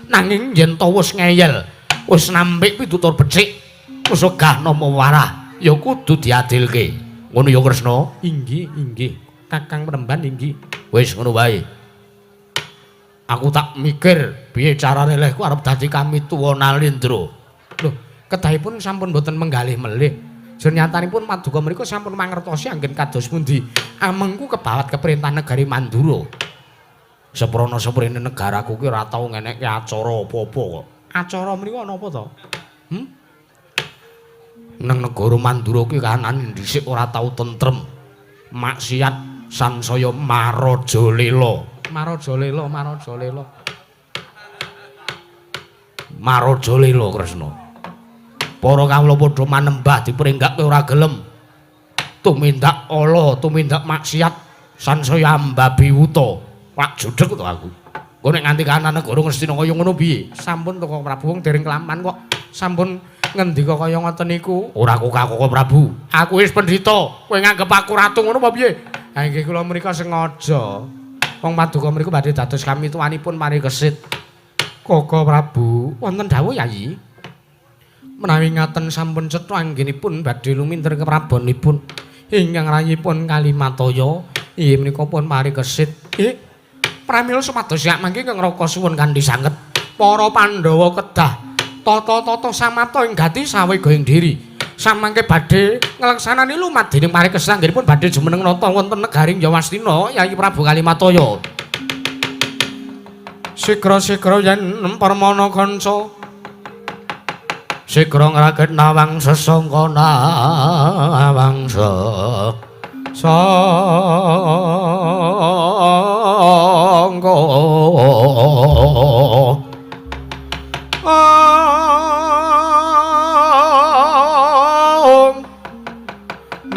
Nanging yen to wis ngeyel, wis nampik pitutur becik, wis wegah nampa warah, ya kudu diadilke. Ngono ya Kresna? Inggih, inggih. Kakang Penemban inggih. Wis ngono wae. Aku tak mikir piye carane lehku arep dadi kamituwa Nalindra. Lho, kedahipun sampun mboten menggalih melih. Jenyatanipun paduka mriku sampun mangertosi anggen kados pundi amengku kebawat keperintah negari Mandura. Seprana seprene negaraku ki ora tau ngenekke acara apa-apa kok. Acara mriku ana apa to? Nang negara Mandura ki kahanan dhisik ora tau tentrem. Maksiat sansaya marajalela. Marajalela, marajalela. Marajalela Kresna. Para kawula padha manembah dipringgake ora gelem. Tumindak ala, tumindak maksiat. Sansaya ambabi wuta. Wak judeg to aku. Engko nek nganti kahanan negara Ngastina kaya ngono piye? Sampun to Koko Prabu, wong dereng kelaman kok sampun ngendika kaya ngoten niku. Ora kok Koko Prabu. Aku wis pendhita, kowe nganggep aku ratu ngono apa piye? Ha inggih kula mriku sengaja. Wong paduka mriku badhe dados kamituwanipun Parikesit. Koko Prabu, wonten dawuh Yayi. Menawi ngaten sampun cetha anggenipun badhe lumintir keprabonipun ingkang rayipun Kalimataya, inggih menika pun Parikesit. Pramila supados yak mangke ingkang Raka suwun kanthi sanget. Para Pandhawa kedah tata-tata samapta ing gati sawega ing diri. Samangke badhe nglaksanani lumat dening Parikesit anggenipun badhe jumeneng nata wonten negaring Yawastina Yayi Prabu Kalimataya. Sigra-sigra yen permana kanca sigra ngraget nawang sesangka nawang sangka.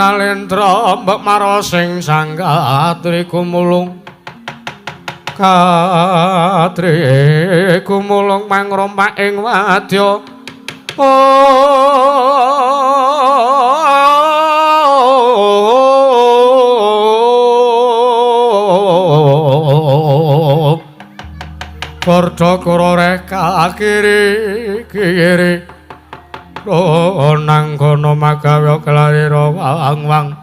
Nalendra mbok marosing sangkatri gumulung katri gumulung mangrompak ing wadya. Padha kororeh kakiri kiri nang kono magawe kelarira wang-wang.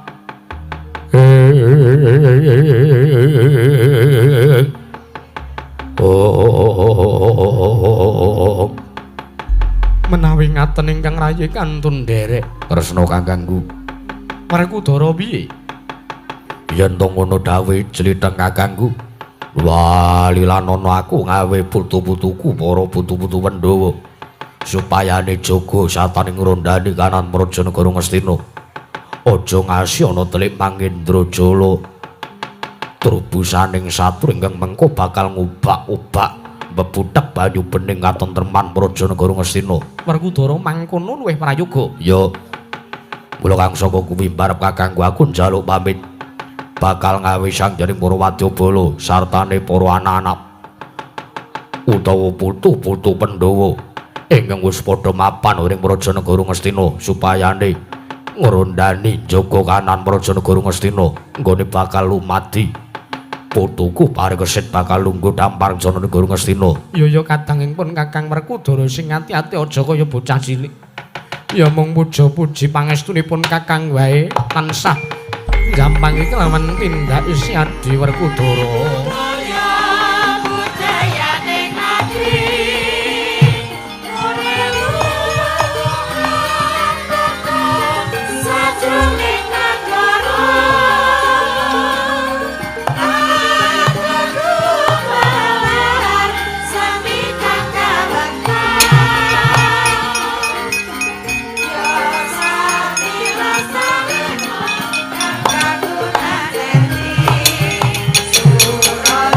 Menawi ngaten ingkang rayi kantun nderek Kresna kakangku. Werkudara piye? Yen to ngono dawuhe jlitheng kakangku. Walilanono aku ngawe putu-putuku para putu-putu Pandhawa supayane jaga sataning ngrondani kanan praja negara Ngastina. Aja ngasi ana telik Mangendrajala. Trubusaning satru ingkang mengko bakal ngubak-ubak bebutek banyu bening katentreman praja negara Ngastina. Werkudara mangkono luwih prayoga. Ya. Mula kang saka kuwi barep kakangku aku njaluk pamit. Bakal ngawe sangjaning para wadyabala sartane para anak-anak utawa putu-putu Pandhawa ingkang wis padha mapan ing praja negara Ngastina supayane ngrondani jaga kanan praja negara Ngastina nggone bakal lumadi. Putuku Parikesit bakal lungguh dampar jana negara Ngastina. Ya ya kadangipun Kakang Werkudara sing ati-ati aja kaya bocah cilik. Ya mung puja-puji pangestunipun Kakang wae tansah gampang iki lawan tindak isi Adi Werkudara. Surah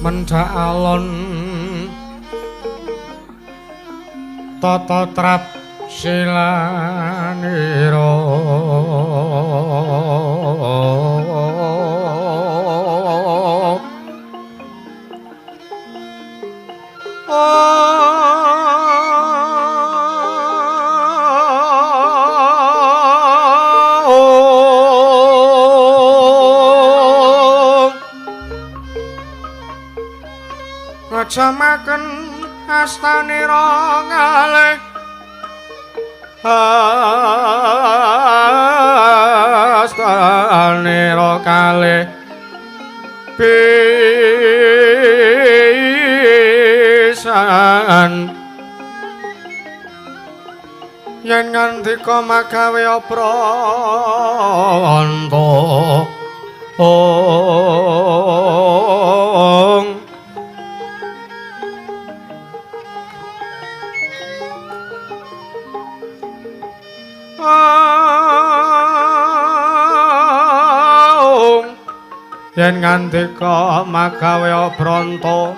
Mendhak alon tata trap silanira. Ngejamaken astanira ngalih astanira kalih pisan yen ngandika magawe apranta ong. Yen ngandika magawe apranta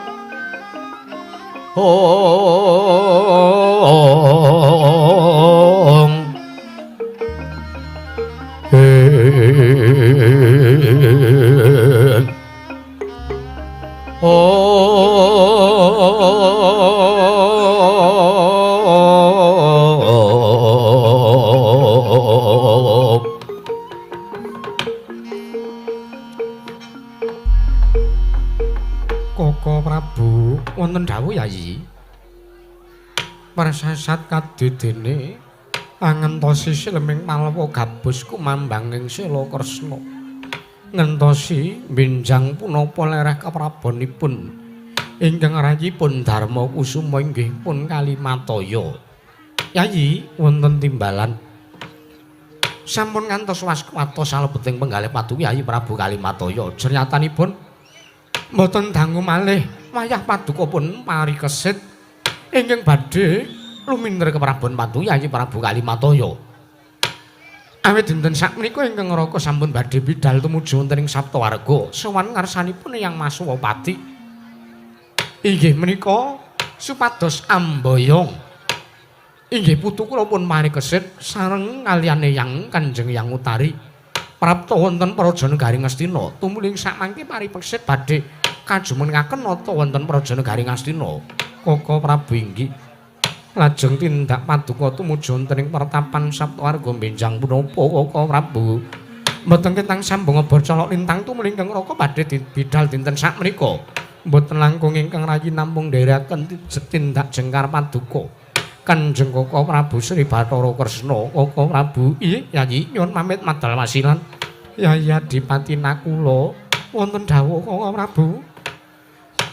ong. Koko Prabu wonten dawuh Yayi. Prasasat kadidene angentosi sileming Palwa gabus kumambanging Sela Kresna. Ngentosi benjang punapa lereh keprabonipun ingkang rayipun Darma Kusuma inggih pun Kalimataya. Yayi wonten timbalan. Sampun ngantos waskwata salebeting penggalih paduka Yayi Prabu Kalimataya. Jernyatanipun mboten dangu malih wayah paduka pun parikesit ingkang badhe luminder keprabon paduka Yayi Prabu Kalimataya. Awit dinten sakmenika ingkang Raka sampun badhe bidal tumuju wonten ing Saptawarga sowan ngarsanipun Eyang Masuwapati. Inggih menika supados amboyong. Inggih putu kula pun parikesit sareng kaliyan Eyang Kanjeng Eyang Utari prapta wonten Praja Negari Ngastina. Tumuli sakmangke parikesit badhe kajumenengaken nata wonten Praja Negari Ngastina. Koko Prabu inggih lajeng tindak paduka tumuju wonten ing pertapan Saptawarga benjang punapa Koko Prabu. Mboten ketang sambung obor colok lintang tumuli ingkang Raka badhe bidal dinten sakmenika. Mboten langkung ingkang rayi namung nderekaken tindak jengkar paduka. Kanjeng Koko Prabu Sri Bathara Kresna. Koko Prabu inggih Yayi nyuwun pamit madal wasilan. Yayi Adipati Nakula wonten dawuh Koko Prabu.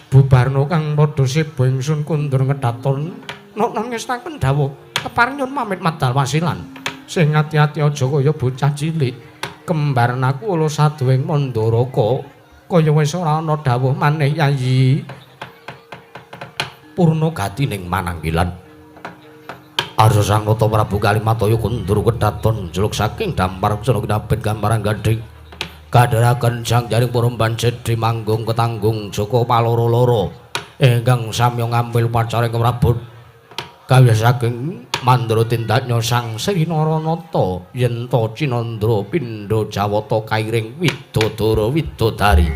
Bubarno kang padha seba ingsun kundur ngedaton nokno ngestaken dawuh kepareng nyuwun pamit madal wasilan. Sing ati-ati aja kaya bocah cilik. Kembar Nakula saduwing Mandaraka kaya wis ora ana dawuh maneh Yayi. Purna gatining mananggilan. Arsa Sang Nata Prabu Kalimataya kundur kedaton jeluk saking dampar sena kinabet gambaran gading. Kadharaken sang jaring puremban sedhi manggung ketanggung Joko paloro-loro ingkang samya ngambil pacaring Prabu. Kawis saking mandra tindaknya Sang Sri Naranata yen ta cinandra pindha jawata kairing widodara widodari.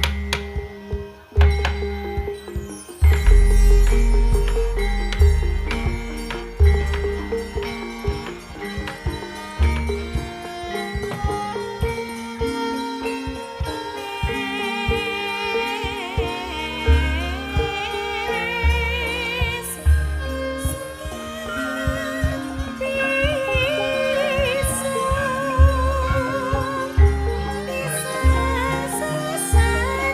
Bisa.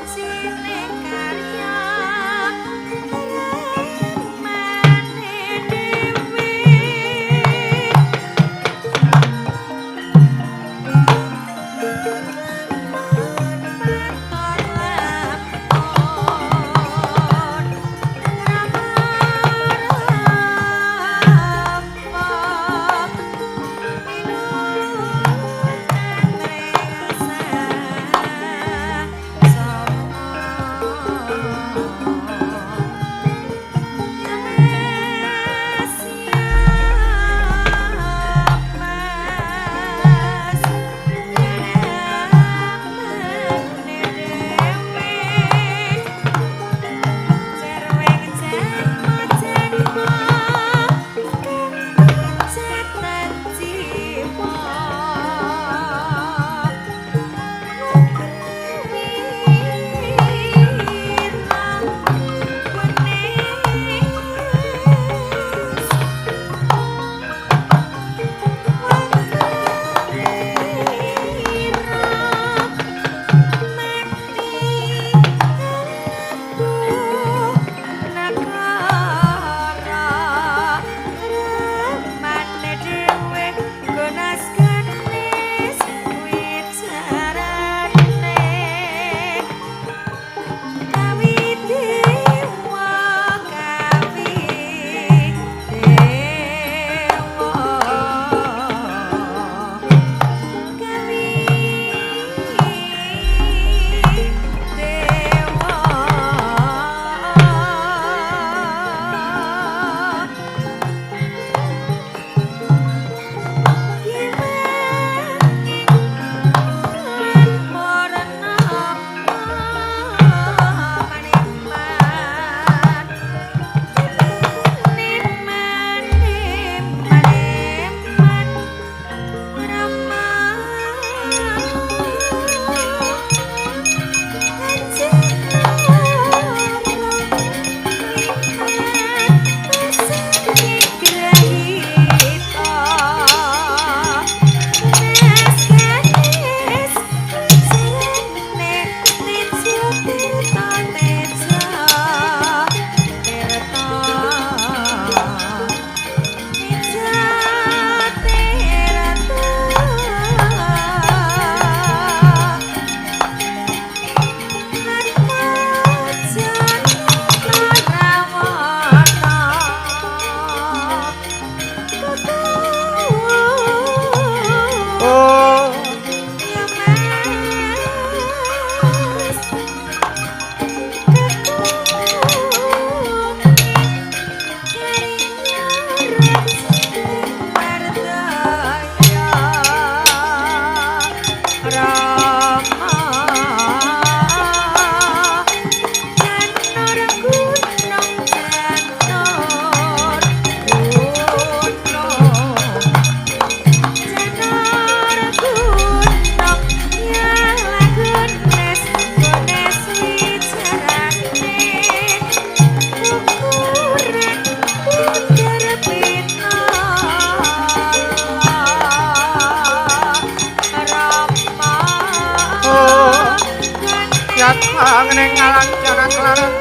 Jateng ning alancara klarang.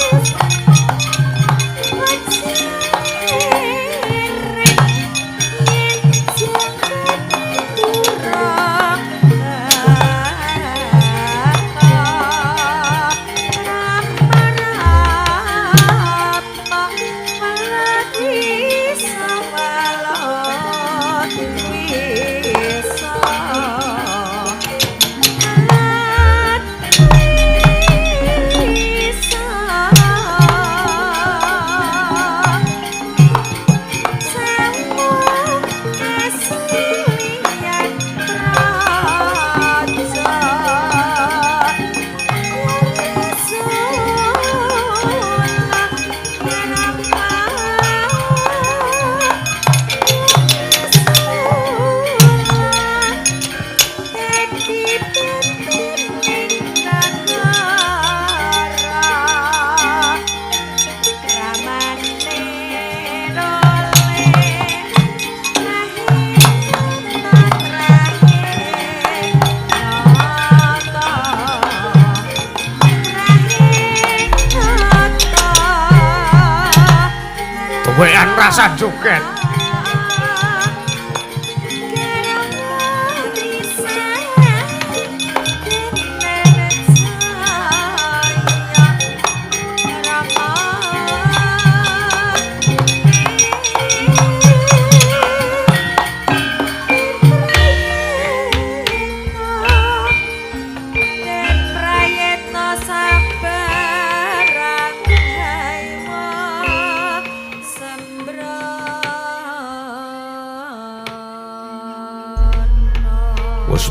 Wean rasa joget.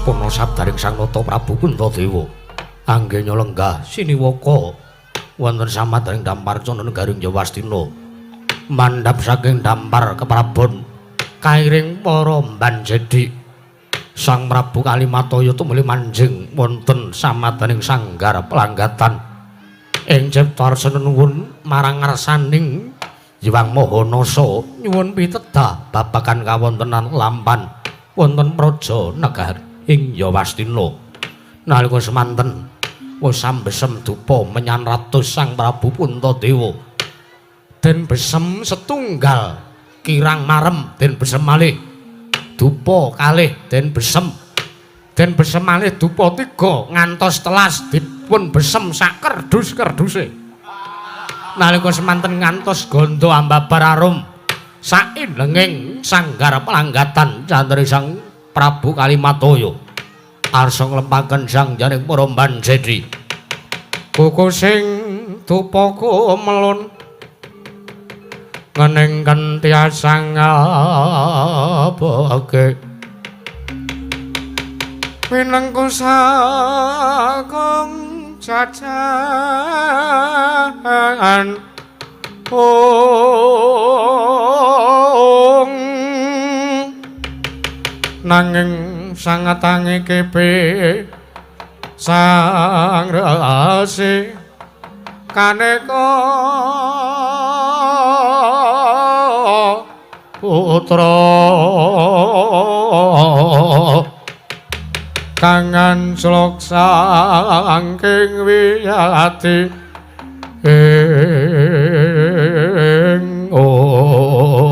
Purna sabdaring Sang Nata Prabu Puntadewa anggenya lenggah siniwaka wonten samadharing dampar candra negaring Jawastina mandhap saking dampar keprabon kairing para mbanjedi Sang Prabu Kalimataya tumuli manjing wonten samadhaning sanggar pelanggatan ing cipta nuwun marang ngarsaning Hyang Maha Nasa nyuwun pitedah babagan kawontenan lampan wonten praja negari ing Yawastina. Nalika semanten wis sambesem dupa menyan ratus Sang Prabu Puntadewa. Den besem setunggal kirang marem den besem malih dupa kalih den besem. Den besem malih dupa tiga ngantos telas dipun besem sak kerdus-kerduse. Nalika semanten ngantos gandha ambabar arum saindenging sanggar pelanggatan candra Sang Prabu Kalimataya arsa nglempaken sang jaring para mbanjedi. Kuku sing dupa kumelun ngening kentiasang ngabake pinengku sakung cacahan ong nanging sangatange kepe sang rasi kaneka putra kang anjlok saking wiyati ing ong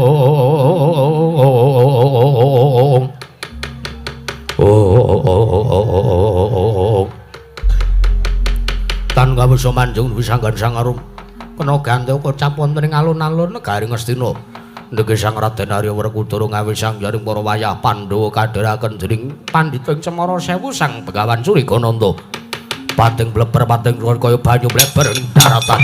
tan kawisa manjung wisanggan sang arum kena ganti kocap wonten ing alun-alun negari Ngastina. Ndege Sang Raden Arya Werkudara ngawisang jaring para wayah Pandhawa kadheraken dening pandhita ing Cemara Sewu Sang Begawan Surikananda. Pating bleber pating kaya banyu bleber ing daratan.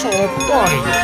Sapa iki?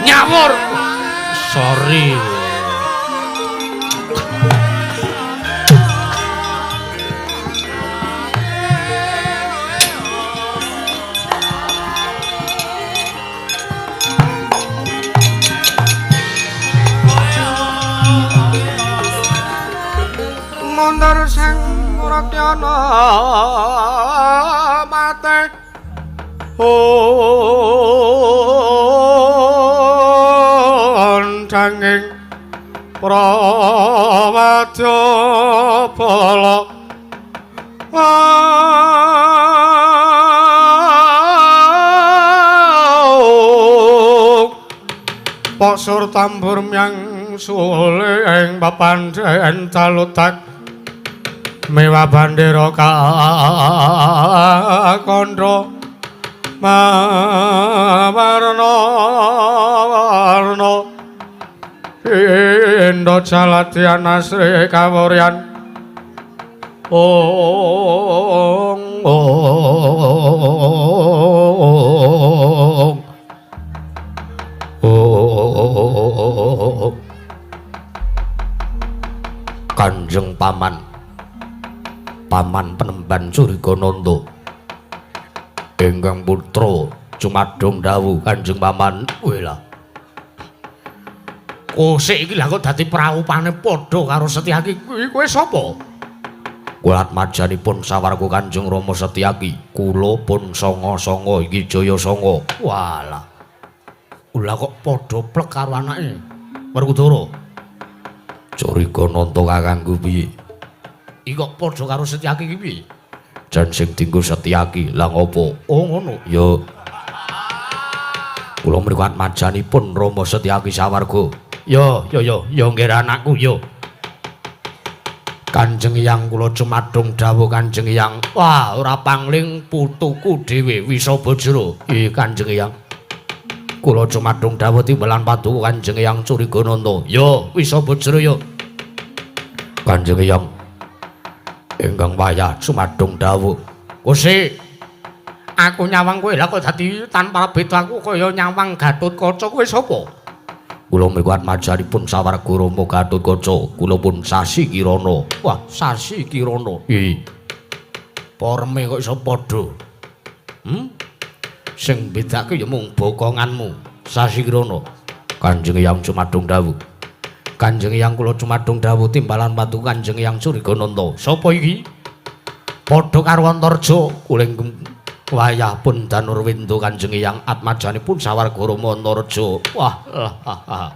Nyawur. Sorry. Mundur sang Rakyana mate. Sanging prawadya bala Pasur tambur myang suling papandhen calutak mewah bandera kandha mawarna warna Indo jaladian asri kawuryan ong ong ong. Kanjeng Paman, Paman Penemban Surigananda ingkang putra cumadung dawuh Kanjeng Paman. Wela kosik iki lha kok dadi praupane padha karo Setyaki. Kuwi kowe sapa? Kula atmajanipun sawarga Kanjeng Rama Setyaki. Kula pun sanga-sanga iki Jaya Sanga. Walah. Kula kok padha plek karo anake Werkudara. Curiga nanta kakangku piye? Iki kok padha karo Setyaki iki piye? Jan sing dinggo Setyaki. Lah ngopo? Oh ngono. Ya. Kula mriku atmajanipun Rama Setyaki sawarga. Yo yo yo yo nggih anakku yo. Kanjeng Hyang kula cumadung dawuh Kanjeng Hyang. Wah, ora pangling putuku dhewe Wisabajra. Nggih Kanjeng Hyang. Kula cumadung dawuh timbalan paduka Kanjeng Hyang Curigananta. Yo Wisabajra yo. Kanjeng Hyang ingkang wayah cumadung dawuh. Gusti, aku nyawang kowe lha kok dadi tanpa beda aku kaya nyawang Gatotkaca. Kowe sapa? Kula mriku atmajanipun sawarga Rama Gatotkaca. Kula pun Sasi Kirana. Wah, Sasi Kirana. Nggih. Porme kok iso padha? Sing bedake ya mung bokonganmu, Sasi Kirana. Kanjeng Hyang cumadung dawuh. Kanjeng Hyang kula cumadung dawuh timbalan paduka Kanjeng Hyang Surigananta. Sapa iki? Padha karo Antarja. Kula wayah pun Danurwindu Kanjeng Hyang atmajanipun sawarga Rama Antarja. Wah, lah.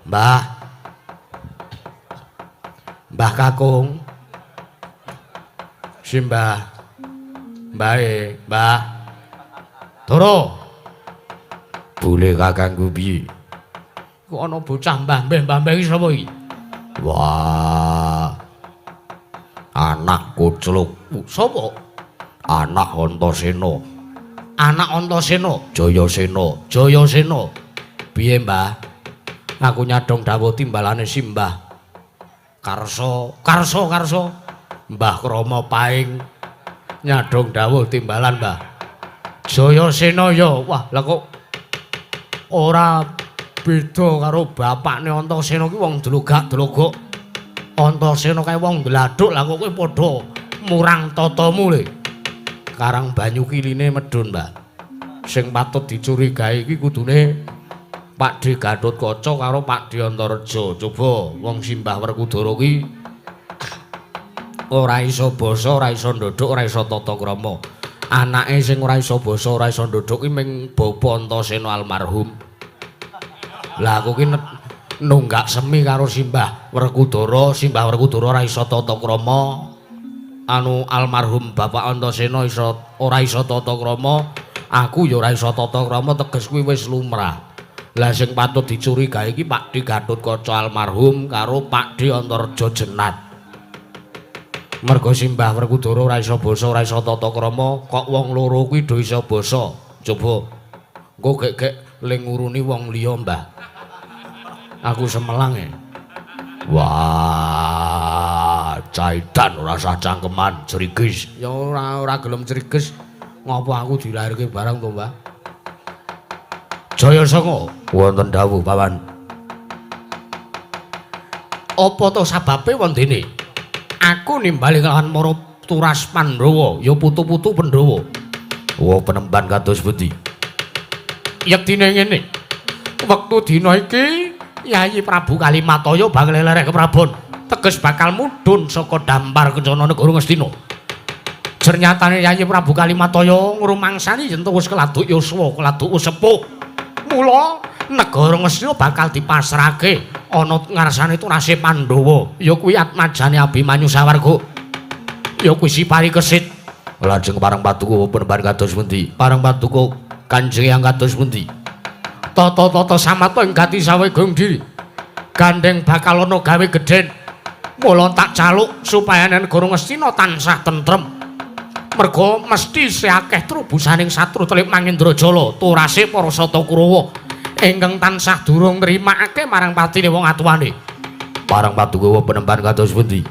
Mbah. Mbah Kakung. Simbah. Mbahe, Mbah. Doro. Bule kakangku piye? Kok ana bocah mbah mbah iki sapa iki? Wah. Anak kucluk. Sapa? Anak Antasena. Anak Antasena, Jayasena, Jayasena. Piye, Mbah? Aku nyadong dawuh timbalane Simbah. Karsa, Karsa, Karsa. Mbah Krama Paing nyadong dawuh timbalan, Mbah. Jayasena ya. Wah, lah kok ora beda karo bapakne Antasena ki wong dlogak-dlogok. Antasena kae wong bladuk, lah kok kowe padha murang tatamu le. Karang banyu kiline medhun, Mbah. Sing patut dicurigai iki kudune Pakdhe Gatotkaca karo Pakdhe Antareja. Coba wong Simbah Werkudara ki ora iso basa, ora iso ndodhok, ora iso tata krama. Anake sing ora iso basa, ora iso ndodhok ki ming Bapa Antasena almarhum. Lah aku ki nunggak semi karo Simbah Werkudara, Simbah Werkudara ora iso tata krama. Anu almarhum Bapak Antasena iso ora iso tata krama, aku ya ora iso tata krama, teges kuwi wis lumrah. Lah sing patut dicurigai iki Pakdhe Gatotkaca almarhum karo Pakdhe Antareja Jenat. Mergo Simbah Werkudara ora iso basa, ora iso tata krama, kok wong loro kuwi do iso basa. Coba engko gek-gek le nguruni wong liya, Mbah. Aku semelang e. Wah, caitan ora usah cangkeman, crigis. Ya ora gelem crigis. Ngopo aku dilairke barang to, Mbah? Jaya Sanga, wonten dawuh, Paman. Apa to sababe wondene? Aku nimbali kelawan para turas Pandhawa, ya putu-putu Pandhawa. Wa penemban kados pundi? Yektine ngene. Wektu dina iki Yayi Prabu Kalimataya bakal lerek keprabon. Teges bakal mudhun saka dampar kencana negara Ngastina. Jernyatane Yayi Prabu Kalimataya ngrumangsani yen wis keladuk yuswa, keladuk sepuh. Mula negara Ngastina bakal dipasrahke ana ngarsane turase Pandhawa. Ya kuwi atmajane Abimanyu sawarga. Ya kuwi si Parikesit. Lajeng pareng paduka penemban kados pundi? Pareng paduka Kanjeng Hyang kados pundi? Tata-tata samata ing gati sawegong diri. Gandeng bakal ana gawe gedhen. Mula tak caluk supaya negara Ngastina tansah tentrem. Merga mesti isih akeh trubusaning satru telip Mangendrajala, turase para Sata Kurawa ingkang tansah durung nrimakake marang patine wong atuwane. Pareng paduka penemban kados pundi?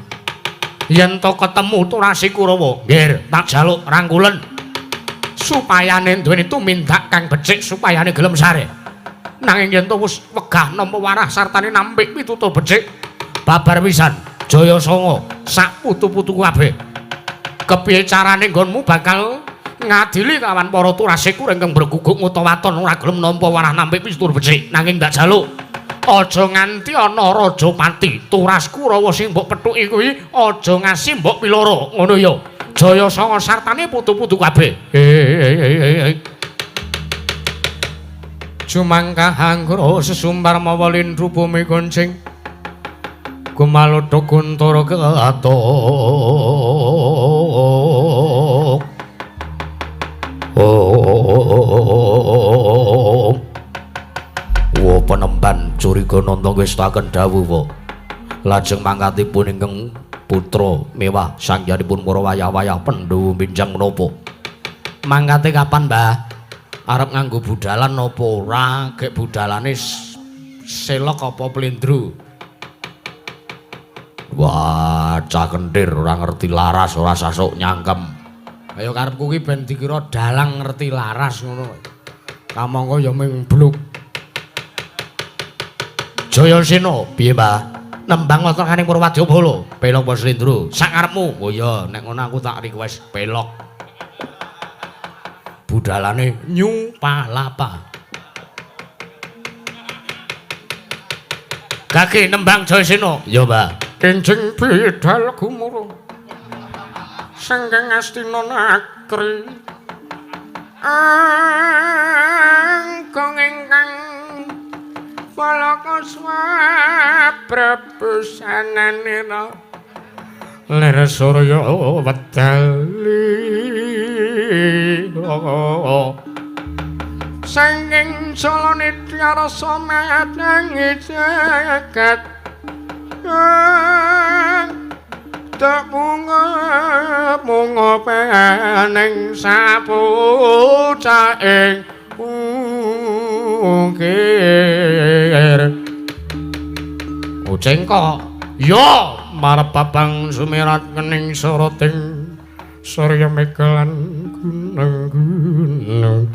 Yen to ketemu turase Kurawa, nggih, tak jaluk rangkulen supayane duweni tumindak kang becik supayane gelem sare. Nanging yen to wis wegah nampa warah sartane nampik pitutur becik babar pisan Jaya Sanga sak putu-putu kabeh. Kepiye carane nggonmu bakal ngadili kawan para turase kura ingkang berguguk ngutawaton ora gelem nampa warah nampik pitutur becik. Nanging ndak jaluk aja nganti ana rajapati turas Kurawa sing mbok pethuki kuwi aja ngasi mbok piloro ngono ya. Jaya Sanga sartane putu-putu kabeh. Jumangkah anggara sesumbar mawa lindru bumi kuncing gumalodha guntara keatuk. Wa penemban curiga nanta ngestaken dawuh wa. Lajeng mangkatipun ingkang putra mewah sangyanipun para wayah-wayah Pandhawa benjang menapa? Mangkate kapan, Mbah? Arep nganggo budalan apa ora? Gek budalane selok apa plindru? Wah, cah kentir ora ngerti laras, ora sasuk nyangkem. Ayo karepku ki ben dikira dalang ngerti laras ngono. Kamangka ya ming bluk. Jayasena, piye, Mbah? Nembang wonten kaning Purwadyabala, pelok apa slendro? Sak karepmu. Oh iya, nek ngono aku tak request pelok. Budalane New Palapa. Gage nembang Jayasena. Ya, Mbah. Kenjeng bidal gumuruh sangking Astina nakri angkong ingkang palaka swaprabusananira lir surya wedal sangking Jalanidya rasa madangi jagat Tak munga munga pening sapucaing ukir. Ucengkok ya marep babang sumirat kening soroting surya megalan gunung-gunung.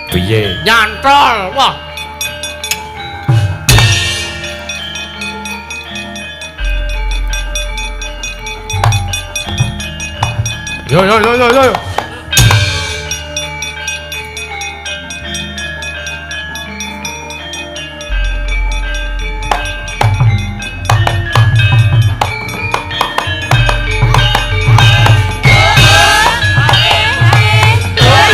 Piye? Nyantol. Wah. Yo yo yo yo yo. Hey!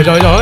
Ya ya.